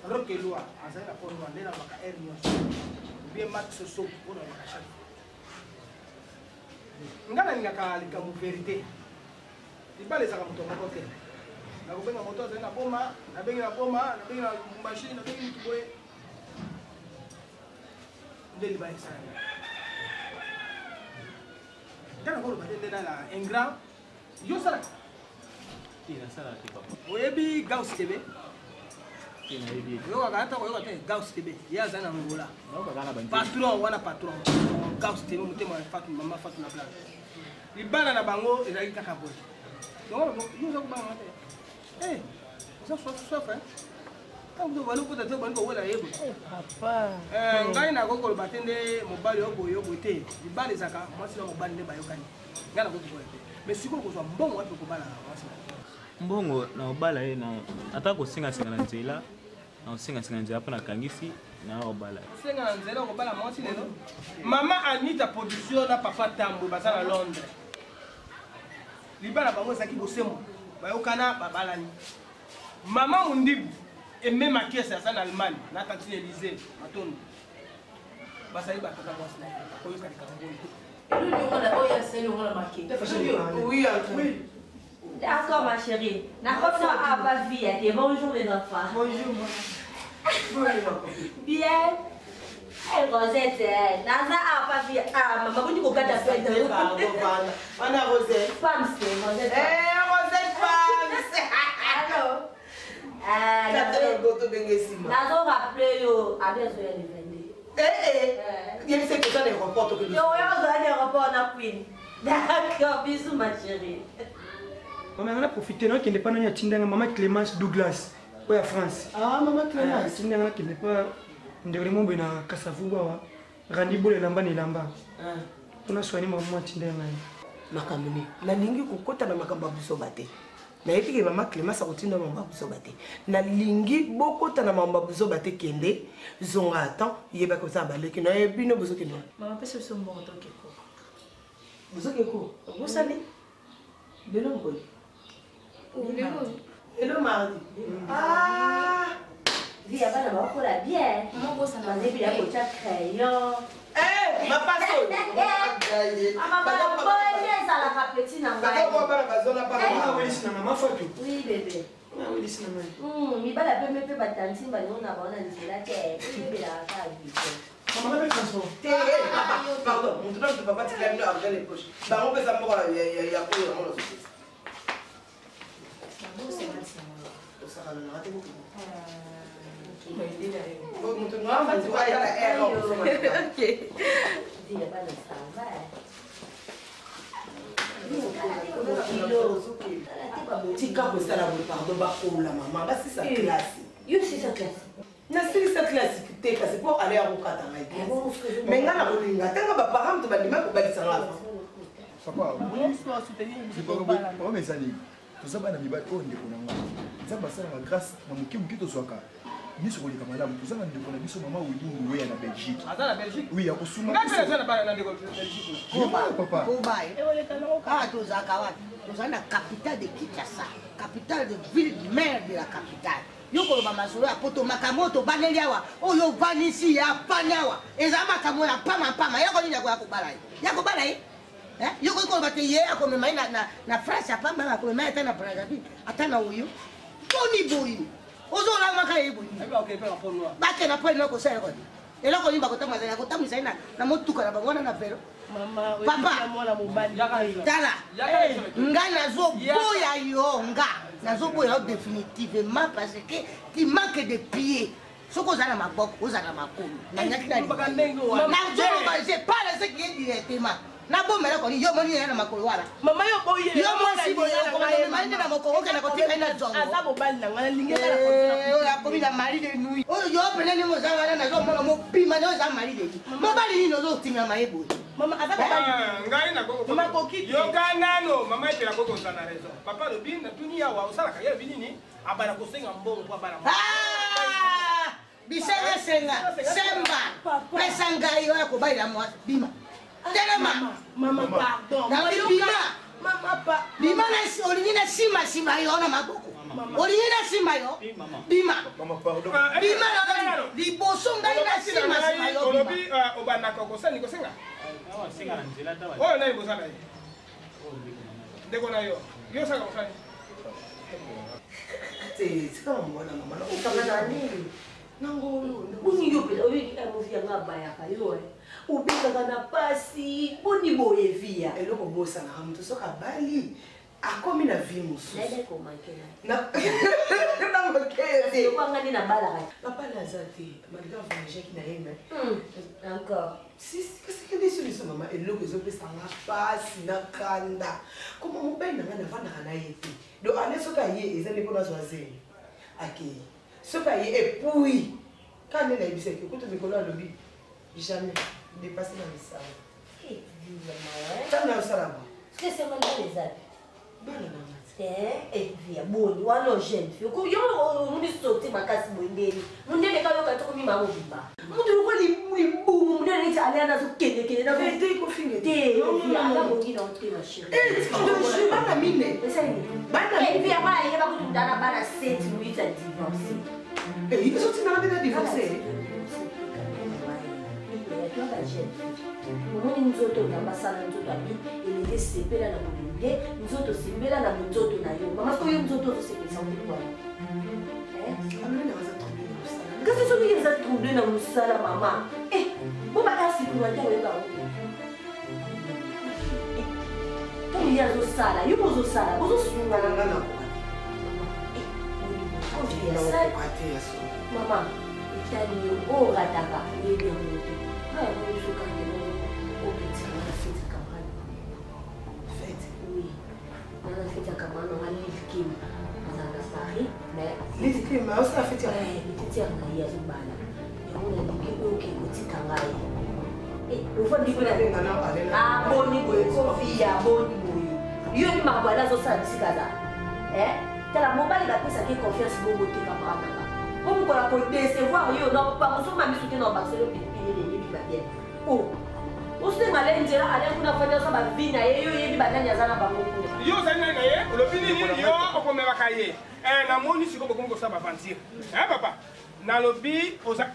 rokelwa azali na port nde nalobaka heure nyonso bien mak soso mpo nalobaka chaque fois nga nalingaka likambo verité libala ezalaka moto moko te nakobenga moto azali na boma nabengi na boma nabengi na lubumbashi nabengi motu boye nde libala esalami nga nakoloba te nde nala ingrat yo osalaka oyebi gaus tebe oyokaka ata koyoka te gaus tebe ye aza na angola patron wana patron gaus tebe motema ya fatu mama fatu na plage libala na bango ezalaki kaka boye donc yo oza kobanga te oza soif soif ntango bali okota te obali kowela ye boye ngai nakoki koloba te nde mobali oyo boye oyo boye te libala ezalaka mwasi na mobali nde bayokani ngai nakoki koboya te mais sikoyo kozwa mbongo wapi okobala mwasi na mbongo na obala ye na ata kosengasenga na nzela na kosengasenga na nzela mpo nakangisi na obala ye senga na nzela okobala mwasi lelo mama anita production na papa tambo baza na londres libala bango ezalaki bosembo bayokana babalani mama mundibu emema kese aza na allemagne na tantine elise matondo bazali batata mwasi na ye bakoyoka likambo oyo. D'accord ma chérie. Nakota à ma vie. Bonjour les enfants. Bonjour. Bien. Hey, Rosette, naza a pa vie. Ah, maman, boni kokata fête. Wana Rosette. Femme, c'est Rosette. Eh, Rosette femme. Allô. Tata goto benge sima. Nazo rappeler yo, abi azo ya le 22. Eh eh. Yebisa que toza na aéroport tokende. Yo oyo oza na aéroport na Queen. D'accord, bisous ma chérie. Mama nga na profiter nakende pa nani atindanga mama Clémence Douglas oyo ya France. Ah mama Clémence. Atindanga nakende pa ndeko mombe na Kasavubu awa randi bola elamba na elamba. Mpona soigner mama atindanga ngai. Makambo nini? Nalingi kokota na makambo ya buzoba te. Nayebi ke mama Clémence akotinda makambo ya buzoba te. Nalingi bokota na makambo ya buzoba te kende zonga atan yebaki oza baleki na ye bino bozokende wapi? Mama pesa biso mbongo tokeko. Bozokeko? Obosani? Lelo mokolo. Lelo mardi. Ah! Vi ya bana bakola bien. Bazebi ya kotya crayon. Eh, mapaso. Mama bana boye nde ezalaka petit na ngai. Nawelisi na mama Fatou. Oui, bébé. Nawelisi na ngai. Mibala pembe mpe batanti bango na bango na nzela te oyebelaka kaka biso. Mama nape transport. Te, papa, pardon, moto na moto papa tikela bino argent de poche. Bango pesa moko ya koyo yango nazopesa. Osakana nanga te bokende. Moto nga moto aya na air Ok. Tika kosala boye pardon bakola mama basisa classe. Yo sisa classe. Nasilisa classe te kasi mpo ale ya kokata ngai te. Mais ngai na kolinga te nga baparent moto bandima kobalisa nga avant. Papa, papa ezali toza bana mibali oyo ndeko na ngai nzambe asalaka grâce na moke moke tozwaka nyonso koleka malamu toza na ndeko na biso mama wili nduweya na belgique Aza na Belgique. Oui, akosunga Ngai mpe naza na bana na ndeko Belgique. Papa. Awa tozalaka wapi? Tozali na capitale de Kinshasa, capitale de ville mère de la capitale. Yo koloba masolo ya poto, makambo oyo tobaneli awa, oyo ovanisi ya pani awa, ezala makambo ya mpama mpama. Yako nini akoya kobala ye? Ya kobala ye? Eh? Yo koki koloba te ye akomema ye na France ya pamba, akomema ye ata na Brazzaville, ata na Oyo. Boni boye? Ozolamaka ye boye. Bakenda po ena kosala eloko nini? Eloko nini bakotambwisa ye? Akotambwisa ye na motuka na bango wana na velo. Papa, tala, nga nazoboya yo, nga nazoboya yo définitivement parce que tu manques de pied. Soki oza na maboko, oza na makolo. Nanyaki na nazoloba, je parle ce qui est directement. Nabomela koni yo moni na makolo wana. Mama yo boye. Yo mwasi boye okomema nde na mokolo okenda kotika ye na zongo. Aza mobali na ngai nalingi nga na Eh, oyo akomi na mari de nuit. Oyo yo pene ndenge oza wana nazomona mobima nde oza mari de nuit. Mobali nini ozotingama ye boye? Mama aza ngai nakoyoka nano mama epela koki kozala na raison. Papa alobi natuni awa osalaka ye alobi nini abanda kosenga mbongo mpo abala. Bisengasenga semba pesa ngai oyo akobalela mwasi bima telema. Mama pardon. Nabi bima. Mama pa. Bima na olingi na nsima nsima yo na maboko. Olingi na nsima yo. Bima. Bima na liboso ngai na nsima nsima yo bima. Olobi obandaka kosani kosenga. Oyo nani bozala ye? Ndeko na yo. Yo osaka kosani. Te, tika mama wana mama. Okangana nini? Nangolo. Boni yo mpenza oyoki movi yango abayaka yo e obengaka na pasi boni boye via eloko bosanaka moto soki abali akomi na vie mosusu. Nayebi komanke na na nde nabalaka. Papa naza te malgré voyageaki na ye mais encore kasi kende solution mama eloko ezopesanga pasi na kanda koma mobali na ngai navandaka na ye te. Donc ane soki aye eza nde mpo nazwa zemi akei soki aye epui ka nde nayebisaki kutu mikolo alobi jamais dépasse na misala ntango nayosala ba bana na Via boni wana jeune fille yo omoni sote makasi boye ndeni mondele kayoka tokomima mobimba mutu lokwa libumu mondele neti ale wana azokendekende te aza bongi na ote ma chérie. Bana mine. Via bana yeba kutu mutana bana 7 8 ya divorce. Ezotinanga nde na divorce. Omoni nzoto nzambe asala nzoto abi elenge sepela na bolenge nzoto sembela na bonzoto na yo mama soki oyo nzoto ozosepelisa ote kwana kasi soki eza trouble na mosala mama bo ba air supplémentaire oyeba yango te ntango ye azosala yo bozosala bozosungana mama etali yo oyo orataka oyebi yango te nga yango biso kaka oketika na fete ya camarade. Fete? Oui, nga na fete ya camarade nanga Lil Kim azala na Paris mais Lil Kim azosala fete ya petite sœur na ye azobala yango nalingi oyo oke kotika ngai ofandi boni boye kofia boni boye yo ni makambo ale azosala bisika aza tala mobali bapesaki confiance bongo te camarade nanga po mokola kodecevoir yo napangoso ma miso te na obakiselo pilipili eleyebi babien o osenga ale nzela ale kuna fandi aza bavi na ye yo oyebi banani aza na bango kuna. Yo ozali nani na ye olobi nini yo okomemaka ye namoni sikoyo bokomi kosala baventure papa nalobi oza